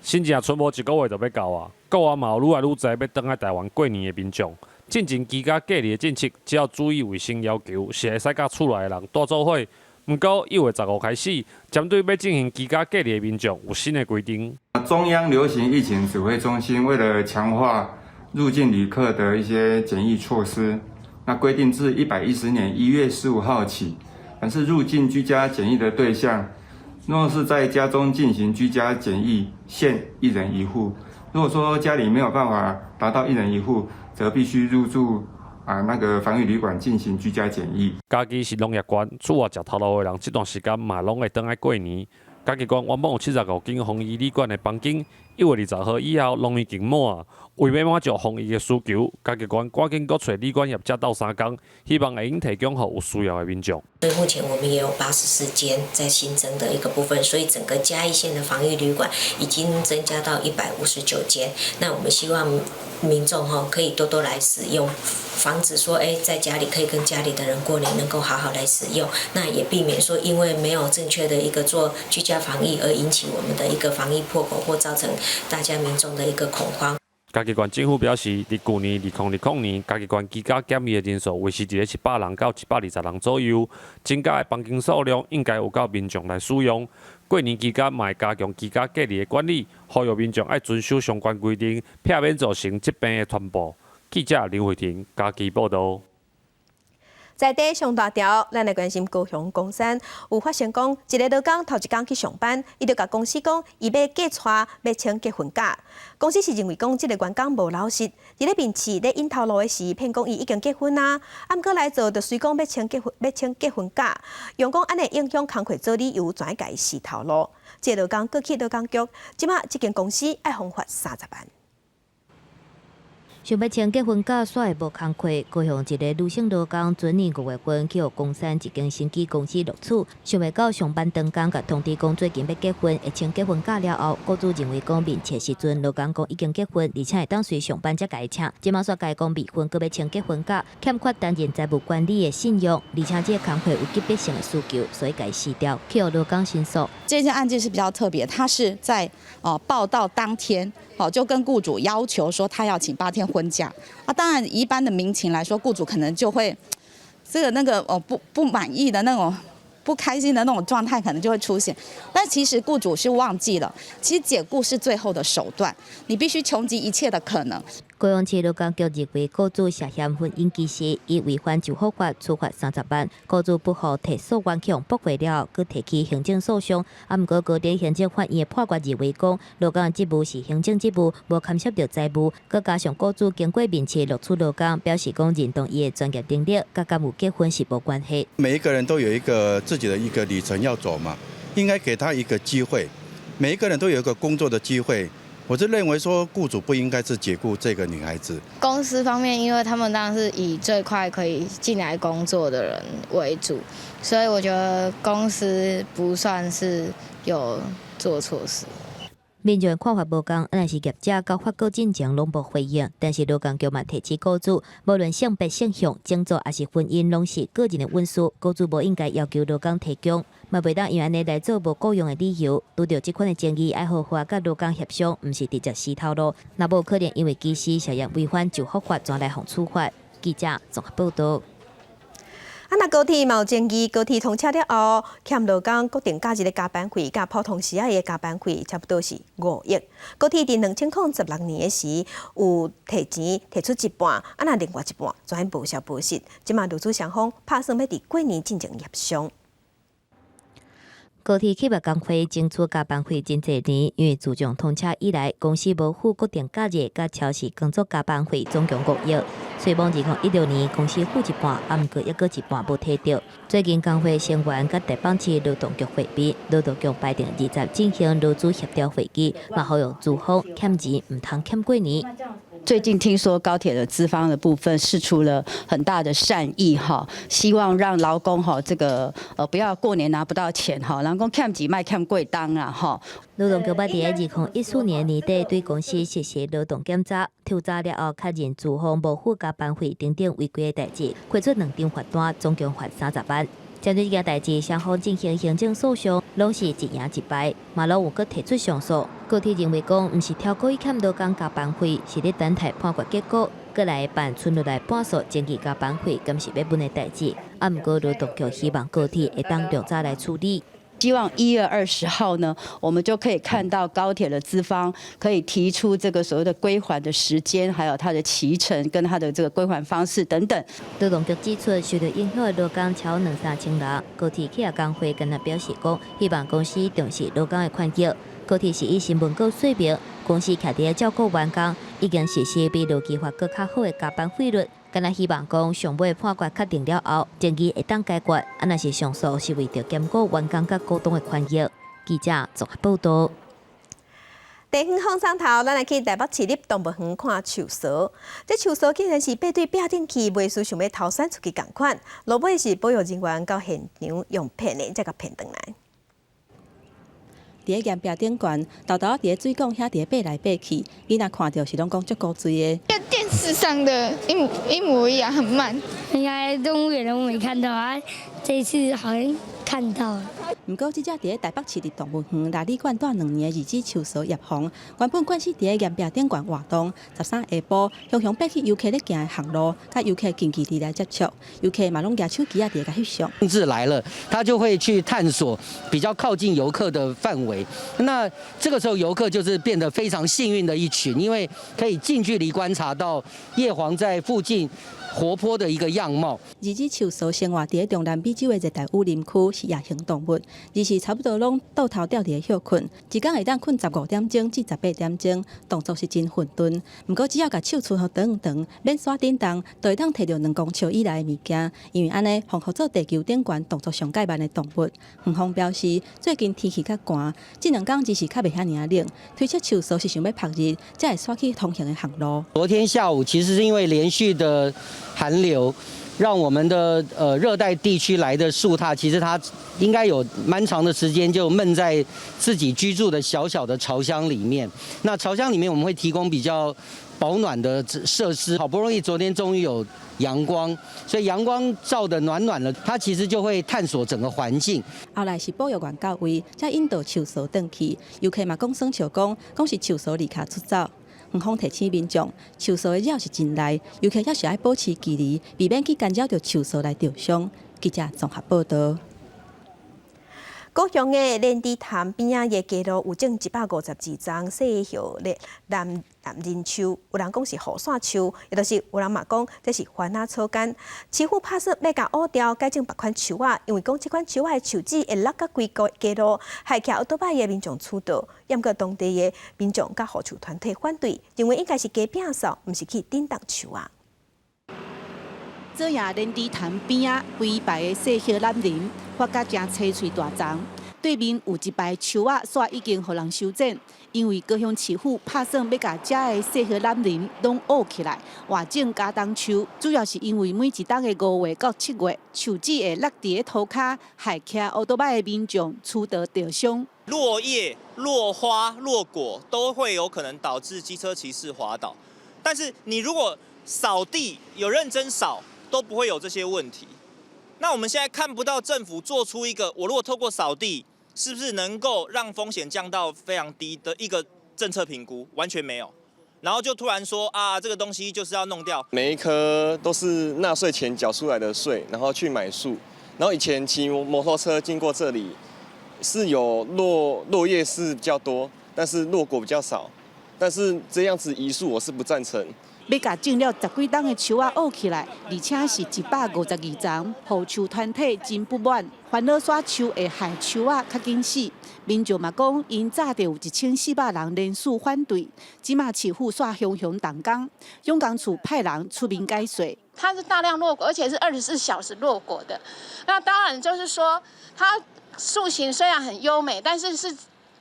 S12: 新正春無一個月就欲到啊，國外嘛有愈來愈濟欲轉來台灣過年的民眾。進前居家隔離的政策，只要注意衛生要求，是會使佮厝內的人蹛做伙。毋過1月15開始，針對欲進行居家隔離的民眾有新的規定。
S13: 中央流行疫情指揮中心為了強化入境旅客的一些檢疫措施，那規定自110年1月15號起，凡是入境居家檢疫的對象，若是在家中進行居家檢疫，限一人一戶。如果說家裡沒有辦法達到一人一戶，則必須入住那個防疫旅館進行居家檢疫。
S12: 嘉義是農業縣，厝外食頭路的人，這段時間嘛攏會轉來過年。嘉義縣原本有75間防疫旅館的房間，1月20號以後攏已經滿。為欲滿足防疫的需求，嘉義縣趕緊閣揣旅館業者鬥相共，希望會用提供予有需要的民眾。
S14: 所以目前我們也有84間在新增的一個部分，所以整個嘉義縣的防疫旅館已經增加到159間。那我們希望民眾哈可以多多來使用，防止說在家裡可以跟家裡的人過年，能夠好好來使用。那也避免說因為沒有正確的一個做居家防疫而引起我們的一個防疫破口，或造成大家民眾的一個恐慌。
S12: 嘉義縣政府表示，佇舊年2020年，嘉義縣居家檢疫的人數維持佇咧100人到120人左右，增加的房間數量應該有夠民眾來使用。過年期間嘛會加強居家隔離的管理，呼籲民眾愛遵守相關規定，避免造成疾病的傳播。記者林慧婷嘉義報導。
S1: 在地上大條，咱來關心高雄岡山有發生講，一个勞工頭一工去上班，伊就共公司講，伊欲過逝，欲請結婚假。公司是認為講，這个員工無老實，佇咧面試咧𪜶頭路的時，騙講伊已經結婚啊，啊毋過來做就隨講欲請結婚，欲請結婚假，用講按呢影響工課做理由，轉共伊辞頭路。這个勞工告去勞工局，這馬這間公司愛予罰30萬。
S4: 想欲請結婚假，煞會無工課。高雄一个女性勞工，準年5月份去予岡山一間生技公司錄取，想袂到上班當工，共通知講最近欲結婚，會請結婚假了後，雇主認為講面試時陣勞工講已經結婚，而且會當隨上班才共伊請，這馬煞共伊講未婚，閣欲請結婚假，欠缺擔任財務管理的信用，而且這個工課有急迫性的需求，所以共伊辭掉，去予勞工申訴。
S15: 這件案件是比較特別，他是在報到當天，就跟雇主要求說他要請8天婚假啊。當然，一般的民情來說，雇主可能就會這個那個哦不滿意的那種不開心的那種狀態，可能就會出現。但其實雇主是忘記了，其實解雇是最後的手段，你必須窮極一切的可能。
S4: 高雄市勞工局認為，雇主涉嫌婚姻歧視，伊違反就服法，處罰30萬。雇主不服提訴願去予駁回了，閣提起行政訴訟。啊，毋過高等行政法院的判決認為講，勞工職務是行政職務，無牽涉著財務。閣加上雇主經過面試錄取勞工，表示講認同伊的專業能力，佮敢有結婚是無關係。
S26: 每一個人都有一個自己的一個里程要走嘛，應該給他一個機會。每一個人都有一個工作的機會。我是認為說，雇主不應該是解雇這個女孩子。
S27: 公司方面，因為他們當然是以最快可以進來工作的人為主，所以我覺得公司不算是有做錯事。
S4: 民眾看法無仝，若是業者佮法告進前攏無回應，但是勞工局嘛提醒雇主，無論性別、性向、種族抑是婚姻，攏是個人的隱私，雇主無應該要求勞工提供，嘛袂當因按呢來做無僱傭的理由。拄著這款的爭議，愛好好佮勞工協商，毋是直接死頭路。若無可能因為歧視涉嫌違反就福法，轉來予處罰。記者綜合報導。
S1: 啊，若高鐵嘛有爭議，高鐵通車了後，欠勞工國定假日的加班費，佮普通時仔的加班費，差不多是5億。高鐵佇2016年的時，有提錢提出一半，啊，若另外一半全無消無息。這馬勞資雙方拍算欲佇過年進前協商。
S4: 高鐵企業工會爭取加班費真濟年，因為自從通車以來，公司無付國定假日佮超時工作加班費，總共5億。雖罔2016年公司付一半，啊，毋過猶閣一半無提著。最近工會成員佮台北市勞動局會面，勞動局排定20進行勞資協調會議，嘛呼籲資方欠錢毋通欠過年。
S11: 最近聽說高鐵的資方的部分釋出了很大的善意哈，希望讓勞工哈這個不要過年拿不到錢哈，人講欠錢莫欠過冬啦哈。
S4: 勞動局捌佇2014年年底對公司實施勞動檢查，抽查了後確認資方無付加班費等等違規的代誌，開出兩張罰單，總共罰30萬。針對這件代誌，雙方進行行政訴訟，攏是一贏一敗，嘛攏有閣提出上訴。高鐵認為講，毋是超故意欠勞工加班費，是咧等待判決結果，閣來辦賰落來半數爭議加班費，敢是欲問的代誌。啊，毋過勞動局希望高鐵會當量早來處理。
S11: 希望1月20號呢，我們就可以看到高鐵的資方可以提出這個所謂的歸還的時間，還有它的期程跟它的這個歸還方式等等。
S4: 勞動局指出，受著影響的勞工超兩三千人，高鐵企業工會敢若表示講，希望公司重視勞工的權益。高鐵是以新聞稿說明，公司徛佇咧照顧員工，已經實施比勞基法閣較好的加班費率。敢若希望講上尾判決確定了後，爭議會當解決。啊，若是上訴，是為著兼顧員工佮股東的權益。記者綜合報導。
S1: 地方放送頭，咱來去台北市立動物園看樹趖。這樹趖竟然是爬對壁頂去，袂輸想欲逃竄出去仝款。落尾是保育人員到現場用騙的，才共騙轉來。
S16: 佇咧岩壁頂懸，沓沓仔佇咧水管遐佇咧爬來爬去，囡仔看著是攏講足古錐的。
S17: 跟電視上的一模一模一樣，很慢。
S18: 應該動物園都沒看到啊，這次好像看到了。
S16: 毋過，這隻佇咧台北市立動物園臘理館蹛2年的二指樹趖葉紅，原本慣勢佇咧岩壁頂懸活動，13下晡，雄雄爬去遊客咧行的航路，佮遊客近距離來接觸，遊客嘛攏舉手機仔佇咧共翕相。
S19: 興致來了，他就會去探索比較靠近遊客的範圍。那這個時候遊客就是變得非常幸運的一群，因為可以近距離觀察到葉黃在附近活潑的一個樣貌。
S16: 二指樹趖生活佇咧中南美洲的熱帶雨林區，是夜行動物，日時差不多攏倒頭吊佇咧歇睏，一工會當睏15點鐘至18點鐘，動作是真混沌。毋過只要共手伸予長長，免煞振動，就會當提著2公尺以內的物件。因為按呢，予號做地球頂懸動作上蓋慢的動物。園方表示，最近天氣較寒，這2工日時較袂遐爾仔冷，推測樹趖是想欲曝日，才會煞去通行的航路。
S19: 昨天下午其實是因為連續的寒流，讓我們的熱帶地區來的樹獺，其實它應該有蠻長的時間就悶在自己居住的小小的巢箱裡面。那巢箱裡面我們會提供比較保暖的設施。好不容易昨天終於有陽光，所以陽光照得暖暖的，它其實就會探索整個環境。
S16: 後來是保育員到位，才引導樹趖轉去。遊客嘛講耍笑講，講是樹趖離跤出走。園方提醒民眾，樹趖的爪是真利，遊客猶是愛保持距離，避免去干擾著樹趖來著傷。記者綜合報導。
S1: 高雄的連池潭邊仔的街路有種152叢細葉的欖欖仁樹，有人講是雨傘樹，抑就是有人嘛講這是番仔草柑。市府拍算欲共挖掉，改種別款樹仔，因為講這款樹仔的樹枝會落甲規個街路，害騎歐多擺的民眾搐著。毋過當地的民眾佮護樹團體反對，認為應該是加摒掃，毋是去頂動樹仔。
S20: 左營連池潭邊仔規排的細葉欖仁，發甲誠青翠大叢。
S3: 對面有一排樹仔，煞已經予人修剪，因為高雄市府拍算欲共遮的細葉欖林攏挖起來，換種茄苳樹，主要是因為每一冬的5月到7月，樹枝會落佇咧塗跤，害騎烏多擺的民眾趨倒著傷。
S5: 落葉、落花、落果都會有可能導致機車騎士滑倒，但是你如果掃地有認真掃，都不會有這些問題。那我們現在看不到政府做出一個，我如果透過掃地，是不是能夠讓風險降到非常低的一個政策評估？完全沒有，然後就突然說啊，這個東西就是要弄掉。
S26: 每一棵都是納稅錢繳出來的稅，然後去買樹。然後以前騎摩托車經過這裡，是有落葉是比較多，但是落果比較少。但是這樣子移樹，我是不贊成。
S3: 欲共種了十幾冬的樹仔挖起來，而且是152叢，護樹團體真不滿，煩惱徙樹會害樹仔較緊死。民眾嘛講，𪜶早就有1400人聯署反對，這馬市府煞雄雄動工，鄉公處派人出面解說。
S27: 它是大量落果，而且是24小時落果的。那當然就是說，它樹形雖然很優美，但是是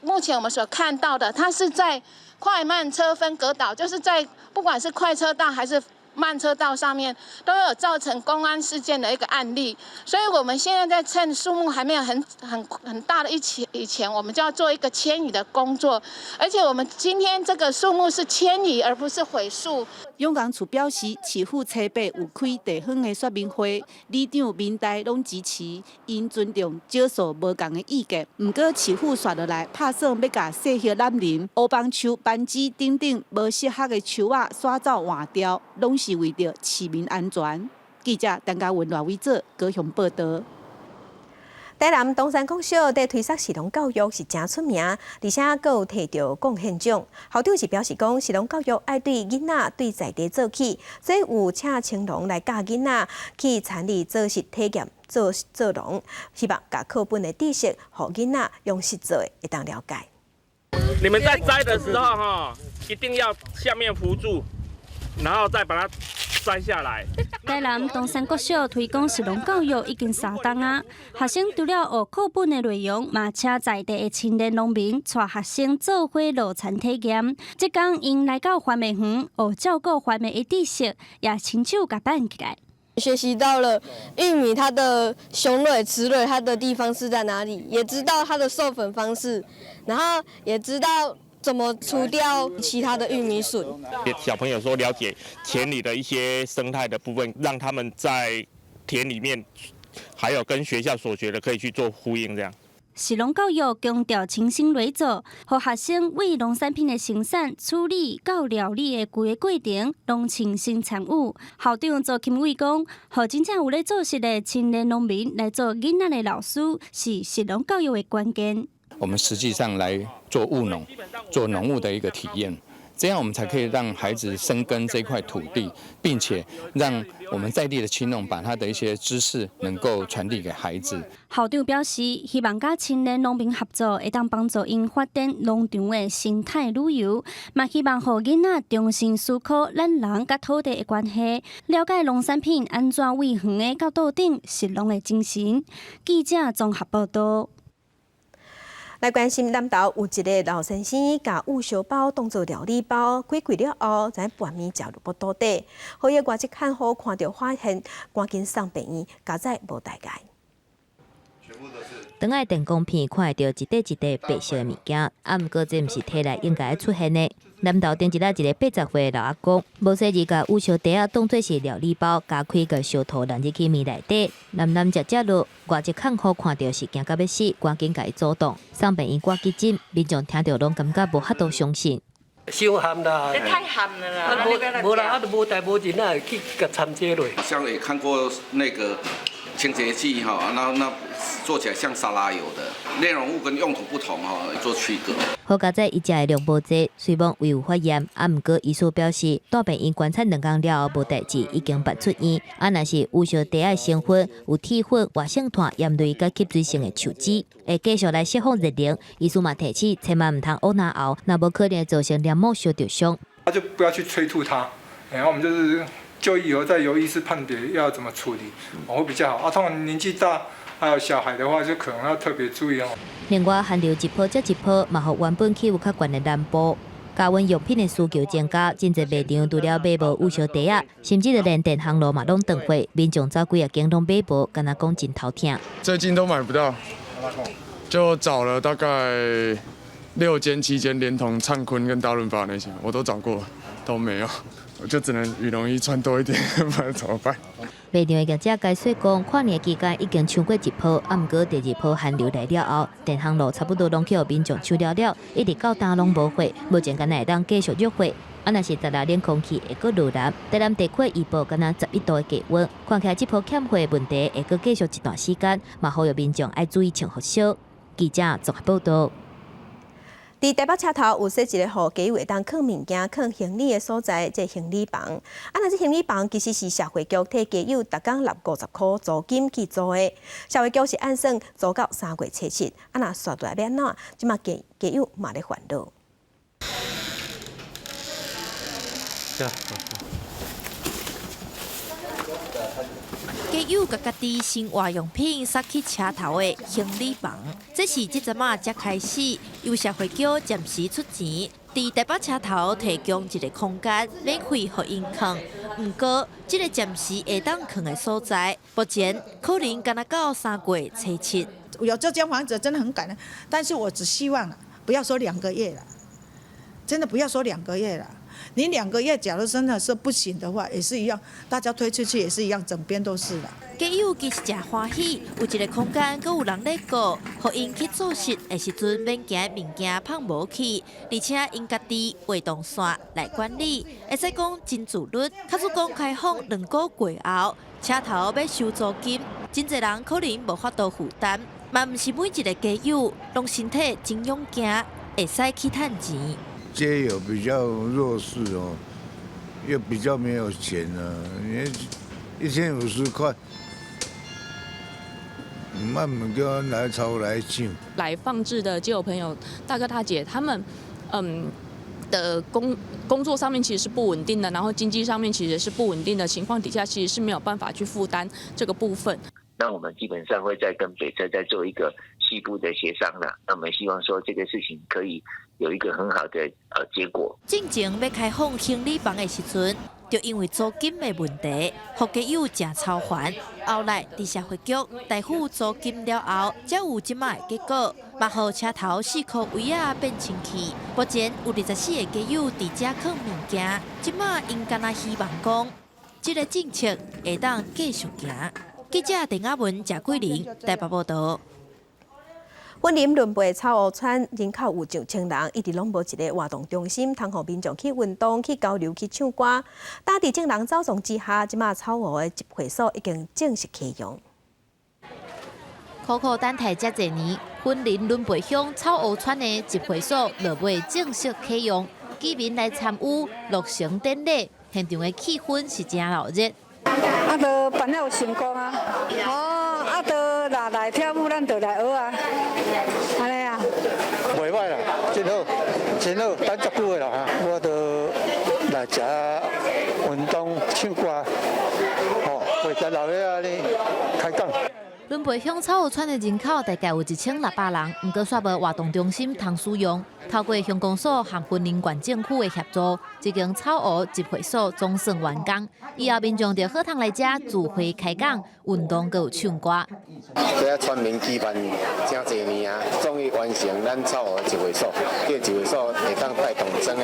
S27: 目前我們所看到的，它是在快慢車分隔島，就是在不管是快車道還是慢車道上面，都有造成工安事件的一個案例。所以我們現在在趁樹木還沒有很很很大的一起以前，我們就要做一個遷移的工作。而且我們今天這個樹木是遷移，而不是毀樹。
S3: 鄉公處表示，市府初八有開地方的說明會，里長民代攏支持，𪜶尊重少數無仝的意見。毋過市府紲落來拍算欲共細葉欖林、烏枋樹、攀枝等等無適合的樹仔徙走換掉，攏是為著市民安全。記者陳嘉文、賴偉哲高雄報導。
S1: 台南東山國小佇推捒食農教育是誠出名，而且閣有提著貢獻獎。校長是表示講，食農教育愛對囡仔對在地做起，所以有請青農來教囡仔去田裡做實體驗做做農，希望共課本的知識，予囡仔用實做的會當了解。
S6: 你們在摘的時候，哈，一定要下面扶住，然後再把它摘下來。
S21: 台南東山國小推廣食農教育已經三冬啊，學生除了學課本的內容，嘛請在地的青年農民帶學生做伙落田體驗。這工𪜶來到番麥園學照顧番麥的知識，也親手共挽起來。
S23: 學習到了玉米它的雄蕊、雌蕊，它的地方是在哪裡，也知道它的授粉方式，然後也知道怎麼除掉其他的玉米筍。
S6: 小朋友說了解田裡的一些生態的部分，讓他們在田裡面，還有跟學校所學的可以去做呼應，這樣。
S21: 食農教育強調親身來做，予學生對農產品的生產、處理到料理的規个過程，攏親身參與。校長周金偉講，予真正有咧做實的青年農民來做囡仔的老師，是食農教育的關鍵。
S24: 我們實際上來做務農，做農務的一個體驗，這樣我們才可以讓孩子深耕這塊土地，並且讓我們在地的青農把他的一些知識能夠傳遞給孩子。
S21: 校長表示，希望佮青年農民合作，會當幫助𪜶發展農場的生態旅遊，嘛希望予囡仔重新思考咱人佮土地的關係，了解農產品按怎對園的到桌頂食農的精神。記者綜合報導。
S1: 來關心南投有一个老先生，共有燒包當做料理包，開櫃了後，在半暝食入腹肚底，予伊外籍看護看著發現，趕緊送病院，佳哉無代誌。
S4: 當愛電光片看會著一塊一塊白色的物件，啊，毋過這毋是體內應該出現的。南投頂一日一个80歲的老阿公，無細膩共有燒袋仔當做是料理包，加開個燒塗灤入去麵內底，躡躡食食落，外籍看護看著是驚甲欲死，趕緊共伊阻擋，送病院掛急診，民眾聽著攏感覺無法度相信。
S25: 傷譀啦！
S28: 這太譀了啦！
S25: 啊，無無啦，啊，都無代無誌，哪會去共摻這落？
S29: 像也看過那個清潔劑哈，那做起來像沙拉油的，內容物跟用途不同哈，做區隔。
S4: 好佳哉，伊食的量無濟，雖罔未有發炎，啊，毋過醫師表示，帶病院觀察2工了後無代誌，已經辦出院。啊，若是有燒袋仔成分有鐵粉、活性炭、鹽類佮吸水性的樹脂，會繼續來釋放熱能。醫師嘛提醒，千萬毋通烏嚨喉，若無可能會造成黏膜燒著傷。
S30: 那就不要去催吐它，然後我們就是就醫以後再由醫師判別要怎麼處理，會比較好。啊，通常年紀大還有小孩的話，就可能要特別注意哦。
S4: 另外，寒流一波接一波，嘛予原本氣溫較懸的南部，加溫用品的需求增加，真濟賣場除了買無有燒袋仔，甚至就連電烘爐嘛攏斷貨，民眾走幾仔間攏買無，敢若講真頭疼。
S2: 最近都買不到，就找了大概六間七間，連同燦坤跟大潤發那些，我都找過，都沒有，我就只能羽絨衣穿多一點，不然怎麼辦？
S4: 賣場的業者解釋講，跨年期間已經搶過一波，啊，毋過第二波寒流來了後，電烘爐差不多攏去予民眾搶了了，一直到今攏無貨，目前敢若會當繼續入貨。啊，若是十六冷空氣會閣落來，台南地區預報敢若11度的低溫，看起來這波欠貨問題會閣繼續一段時間，嘛呼籲民眾愛注意穿予少。記者綜合報道。
S1: 佇台北車頭有設一个予街友會當囥物件、囥行李的所在，這行李房。啊，若這行李房其實是社會局替街友逐工納50箍租金去租的。社會局是按算租到3月初7，啊，若紲落來欲按怎？這馬街街友嘛咧煩惱。
S7: 街友共家己生活用品塞去車頭的行李房，這是這陣仔才開始由社會局暫時出錢，佇台北車頭提供一个空間，免費予𪜶囥。毋過，這个暫時會當囥的所在，目前可能干焦到3月初7。
S8: 有這間房子真的很感恩，但是我只希望不要說兩個月了，真的不要說兩個月了。你兩個月，假如真的是不行的話，也是一樣，大家推出去也是一樣，整邊都是啦。
S7: 街友其實誠歡喜，有一個空間，閣有人咧顧，予𪜶去做事的時陣，免驚物件放無去，而且𪜶家己活動線來管理，會使講真自律。假使講開放兩個月後，車頭欲收租金，真濟人可能無法度負擔，嘛毋是每一個街友攏身體真勇健，會使去趁錢。
S9: 街友比較弱勢哦，又比較沒有錢啊，你1050塊，慢慢叫來炒來搶。
S10: 來放置的街友朋友、大哥大姐，他們的工作上面其實是不穩定的，然後經濟上面其實是不穩定的情況底下，其實是沒有辦法去負擔這個部分。
S12: 那我們基本上會再跟北車再做一個細部的協商啦。那我們希望說這個事情可以有一個很好的結果。
S7: 進前欲開放行李房的時陣，就因為租金的問題，予街友誠操煩。後來佇社會局代付租金了後，才有這馬的結果。嘛，予車頭四箍圍仔變清氣。目前有24個街友佇遮囥物件，這馬𪜶敢若希望講，這个政策會當繼續行。記者鄧亞文、謝桂玲台北報道。
S1: 雲林崙背草湖村人口有上千人，一直攏無一个活動中心，通予民眾去運動、去交流、去唱歌。當佇眾人走動之下，這馬草湖的集會所已經正式啟用。
S13: 苦苦等待遮濟年，雲林崙背鄉草湖村的集會所落尾正式啟用，居民來參與落成典禮，現場的氣氛是誠熱鬧。
S14: 啊，都辦了有成功啊！哦，啊，都若來跳舞，咱就來學啊，按呢啊。
S22: 袂䆀啦，真好，真好，等足久的啦哈。我都來食運動、唱歌，吼，陪遮老歲仔咧開講。
S13: 崙背鄉草湖村的人口大概有1600人，毋過煞無活動中心通使用。透過鄉公所和雲林縣政府的協助，這間草湖集會所總算完工。以後民眾就好通來遮聚會開講、運動閣有唱歌。
S28: 這村民期盼誠濟年啊，終於完成咱草湖集會所。這個集會所會當帶動整個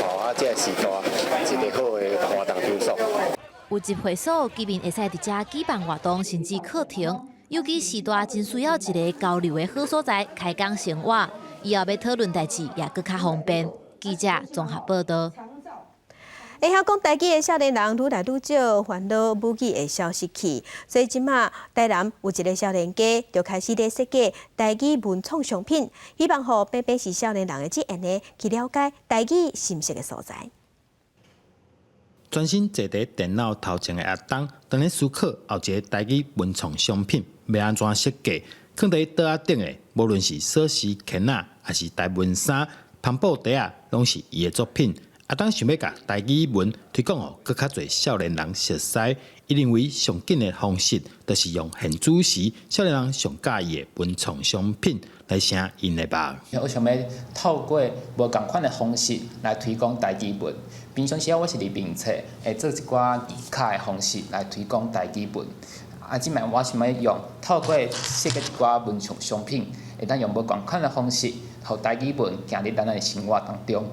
S28: 吼啊，這個時代一个好的活動場所。
S13: 有集會所，居民會使佇遮舉辦活動，甚至課程。尤其時代真需要一个交流的好所在，開講生活，以後欲討論代誌也閣較方便。記者綜合報道。
S1: 會曉講台語的少年人愈來愈少，煩惱母語會消失去。所以這馬台南有一个少年家，就開始咧設計台語文創商品，希望予平平是少年人的這緣呢，去了解台語心適的所在。
S31: 專心坐佇電腦頭前的阿東，當咧思考後一个台語文創商品欲按怎設計，囥佇桌仔頂的，無論是鎖匙圈仔，抑是台文衫、帆布袋仔，攏是伊的作品。阿東想欲共台語文推廣予閣較濟少年人熟似，伊認為上緊的方式，就是用現主時少年人上佮意的文創商品來成𪜶的夢。
S3: 我想欲透過無仝款的方式來推廣台語文。平常時我是佇面冊會做一寡字卡的方式來推廣台語文。啊，這擺我想欲用透過設計一寡文創商品，會當用無仝款的方式，予台語文行入咱的生活當中。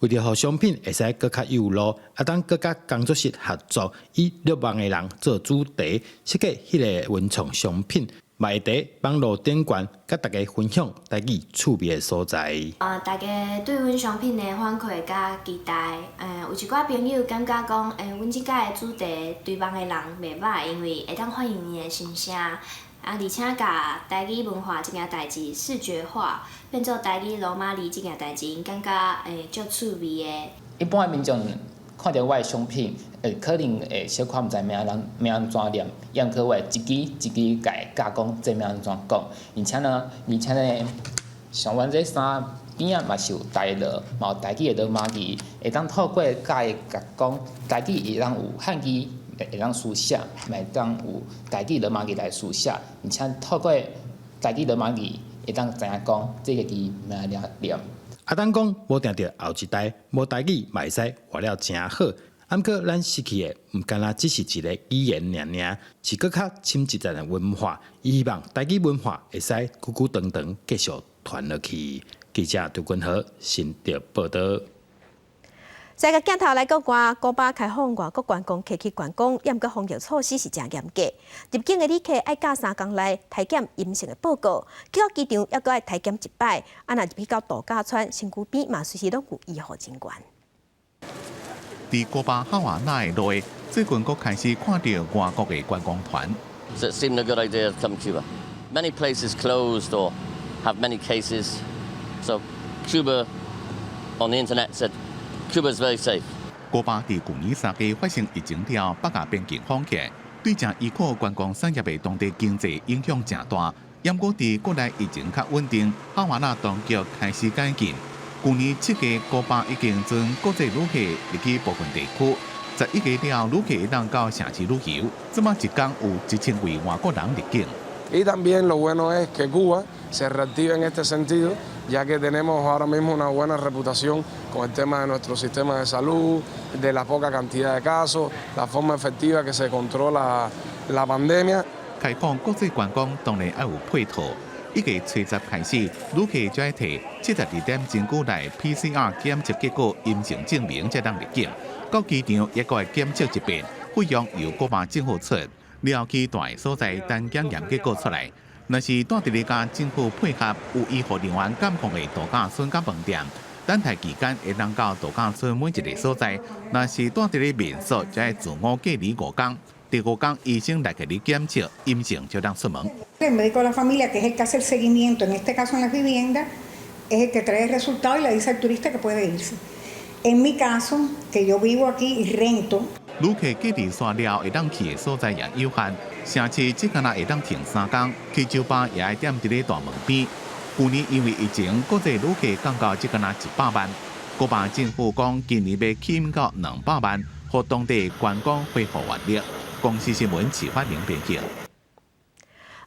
S31: 為著予商品會使閣較有路，阿當閣佮工作室合作，以虐網的人做主題，設計彼个文創商品，嘛會佇網路頂懸，佮大家分享台語趣味的所在。
S5: 大家對阮商品的反饋佮期待，有一寡朋友感覺講，阮這擺的主題對網的人袂䆀，因為會當反映𪜶的心聲，啊，而且共台語文化這件代誌視覺化，變做台語羅馬字這件代誌，𪜶感覺足趣味的。
S3: 一般的民眾看著我的商品，會可能會小可毋知欲按怎欲按怎念，毋過我會一支一支共伊教講，這欲按怎講，而且呢，像阮這衫邊仔嘛是有台羅，嘛有台語的羅馬字，會當透過共伊講，台語會當有漢字會當書寫，嘛會當有台語羅馬字來書寫，而且透過台語羅馬字會當知影講這个字欲按怎念。
S31: 阿當講，無定著後一代無台語嘛會使活了誠好。毋過咱失去的毋干焦只是一个語言爾爾，是閣較深一層的文化。伊希望台語文化會使久久長長繼續傳落去。記者杜君和新竹報導。
S1: 再共鏡頭來國外，古巴開放外國觀光客去觀光，毋過防疫措施是誠嚴格。入境的旅客愛佮3工內體檢陰性的報告，去到機場猶閣愛體檢一擺。啊，若入去到度假村，身軀邊嘛隨時攏有醫護人員。
S11: 佇古巴哈瓦那的路，最近閣開始看著外國的觀光團。
S15: It seemed a good idea to come to Cuba. Many places closed or have many cases. So Cuba on the internet said Cuba is very safe.
S11: 古巴佇舊年3月發生疫情了後，北亞邊境封起來，對誠依靠觀光產業的當地經濟影響誠大。毋過佇國內疫情較穩定，哈瓦那當局開始解禁。舊年7月，古巴已經準國際旅客入去部分地區。11月了後，旅客會當到城市旅遊。這擺一工有1000位外國人入境。
S16: Y también lo bueno es que Cuba se reactiva en este sentido, ya que tenemos ahora mismo una buena reputación con el tema de nuestro sistema de salud, de la poca cantidad de casos, la forma efectiva que se controla la pandemia.
S11: 開放國際觀光當然愛有配套。1月初10開始，旅客就愛提72點鐘久內 PCR 檢測結果陰性證明，才當入境。到機場也閣愛檢測一遍，費用由古巴政府出。了後去蹛的所在等檢驗結果出來。若是蹛佇咧佮政府配合有醫護人員監控的度假村佮飯店，等待期間會當到度假村每一个所在。若是蹛佇咧民宿，就愛自我隔離5工。第五工醫生來給你檢測，陰性就當出門。
S17: El médico de la familia, que es el que hace el seguimiento, en este caso en las viviendas, es el que trae el resultado y le dice al turista que puede irse. En mi caso, que yo vivo aquí y rento.
S11: 旅客隔離煞了會當去的所在也有限，城市只干焦會當停3工，去酒吧也愛踮佇咧大門邊。舊年因為疫情，國際旅客降到只干焦100萬。古巴政府講，今年欲吸引到200萬，予當地觀光恢復活力。公視新聞齊發明編輯。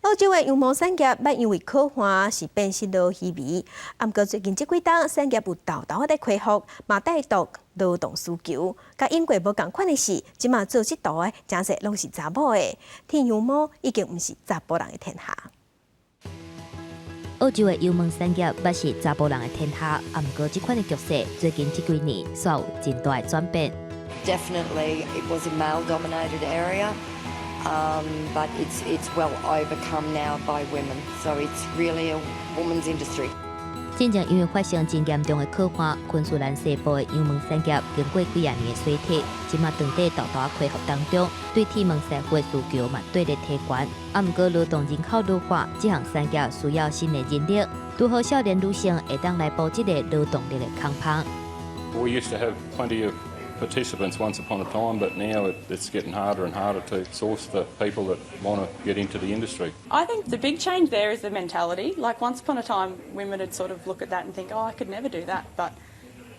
S1: 澳洲的羊毛產業捌因為苦旱是變失落稀微，毋過最近這幾冬產業有沓沓仔佇恢復，嘛帶動勞動需求。佮英國無仝款的是，這馬做這道的誠濟攏是查某的，剃羊毛已經毋是查埔人的天下。
S4: 澳洲的羊毛產業捌是查埔人的天下，毋過這款的局勢最近這幾年煞有真大的轉變。
S18: Definitely, it was a male-dominated area, but it's well overcome now by women. So it's really a woman's industry.
S4: 進前因為發生真嚴重的苦旱，昆士蘭西部的羊毛產業經過幾仔年的衰退，這馬當地沓沓恢復當中，對剃毛師傅的需求嘛綴咧提懸。啊，毋過勞動人口老化，這項產業需要新的人力，拄好少年女性會當來補這个勞動力的空縫。
S19: We used to have plenty of participants once upon a time, but now it's getting harder and harder to source the people that want to get into the industry.
S20: I think the big change there is the mentality. Like once upon a time, women would sort of look at that and think, "Oh, I could never do that." But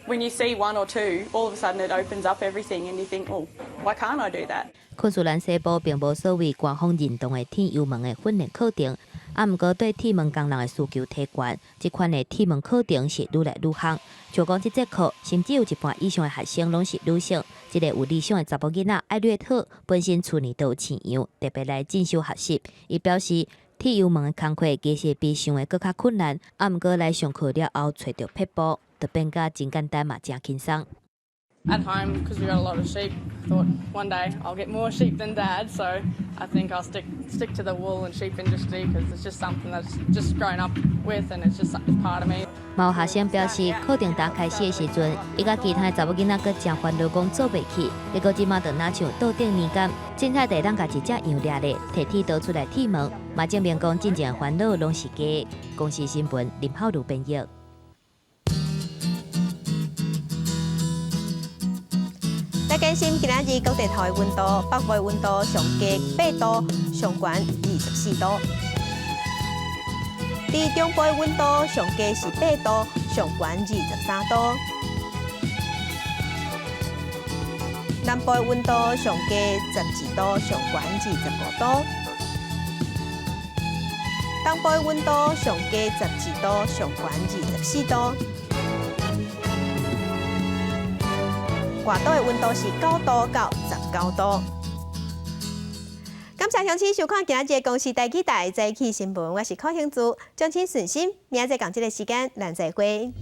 S2: When you see one or two, all of a sudden it opens up everything, and you think, oh, why can't I do that?
S4: 昆士蘭西部並無所謂官方認同的剃油毛的訓練課程，啊，毋過對剃毛工人的需求提懸，這款的剃毛課程是愈來愈夯。就講這節課，甚至有一半以上的學生攏是女性。這个有理想的查某囡仔艾略特本身厝內都有飼羊，特別來進修學習。伊表示，剃油毛的工課其實比想的閣較困難，啊，毋過來上課了後，揣著撇步，就變甲真簡單嘛，誠輕鬆。
S2: At home, because we got a lot of sheep, I thought one day I'll get more sheep than Dad, so I think I'll stick to the wool and sheep industry because it's just something that's just grown up with and it's just part of me.
S4: 嘛有學生表示，課程剛開始的時陣，伊佮其他的查某囡仔閣誠煩惱，講做袂起，結果這馬就若像桌頂年柑，凊彩就會當共一隻羊掠咧，提剃刀出來剃毛，嘛證明講真正煩惱攏是假。公視新聞林浩如編譯。
S1: 來關心今仔日各地頭的溫度，北部的溫度上低8度，上懸24度；佇中部的溫度上低是8度，上懸23度；南部的溫度上低12度，上懸25度；東部的溫度上低12度，上懸24度。外島的溫度是9度到19度。感謝鄉親收看今仔日的公視台語台早起新聞，我是柯興珠，敬請順心，明仔載仝這个時間，咱再會。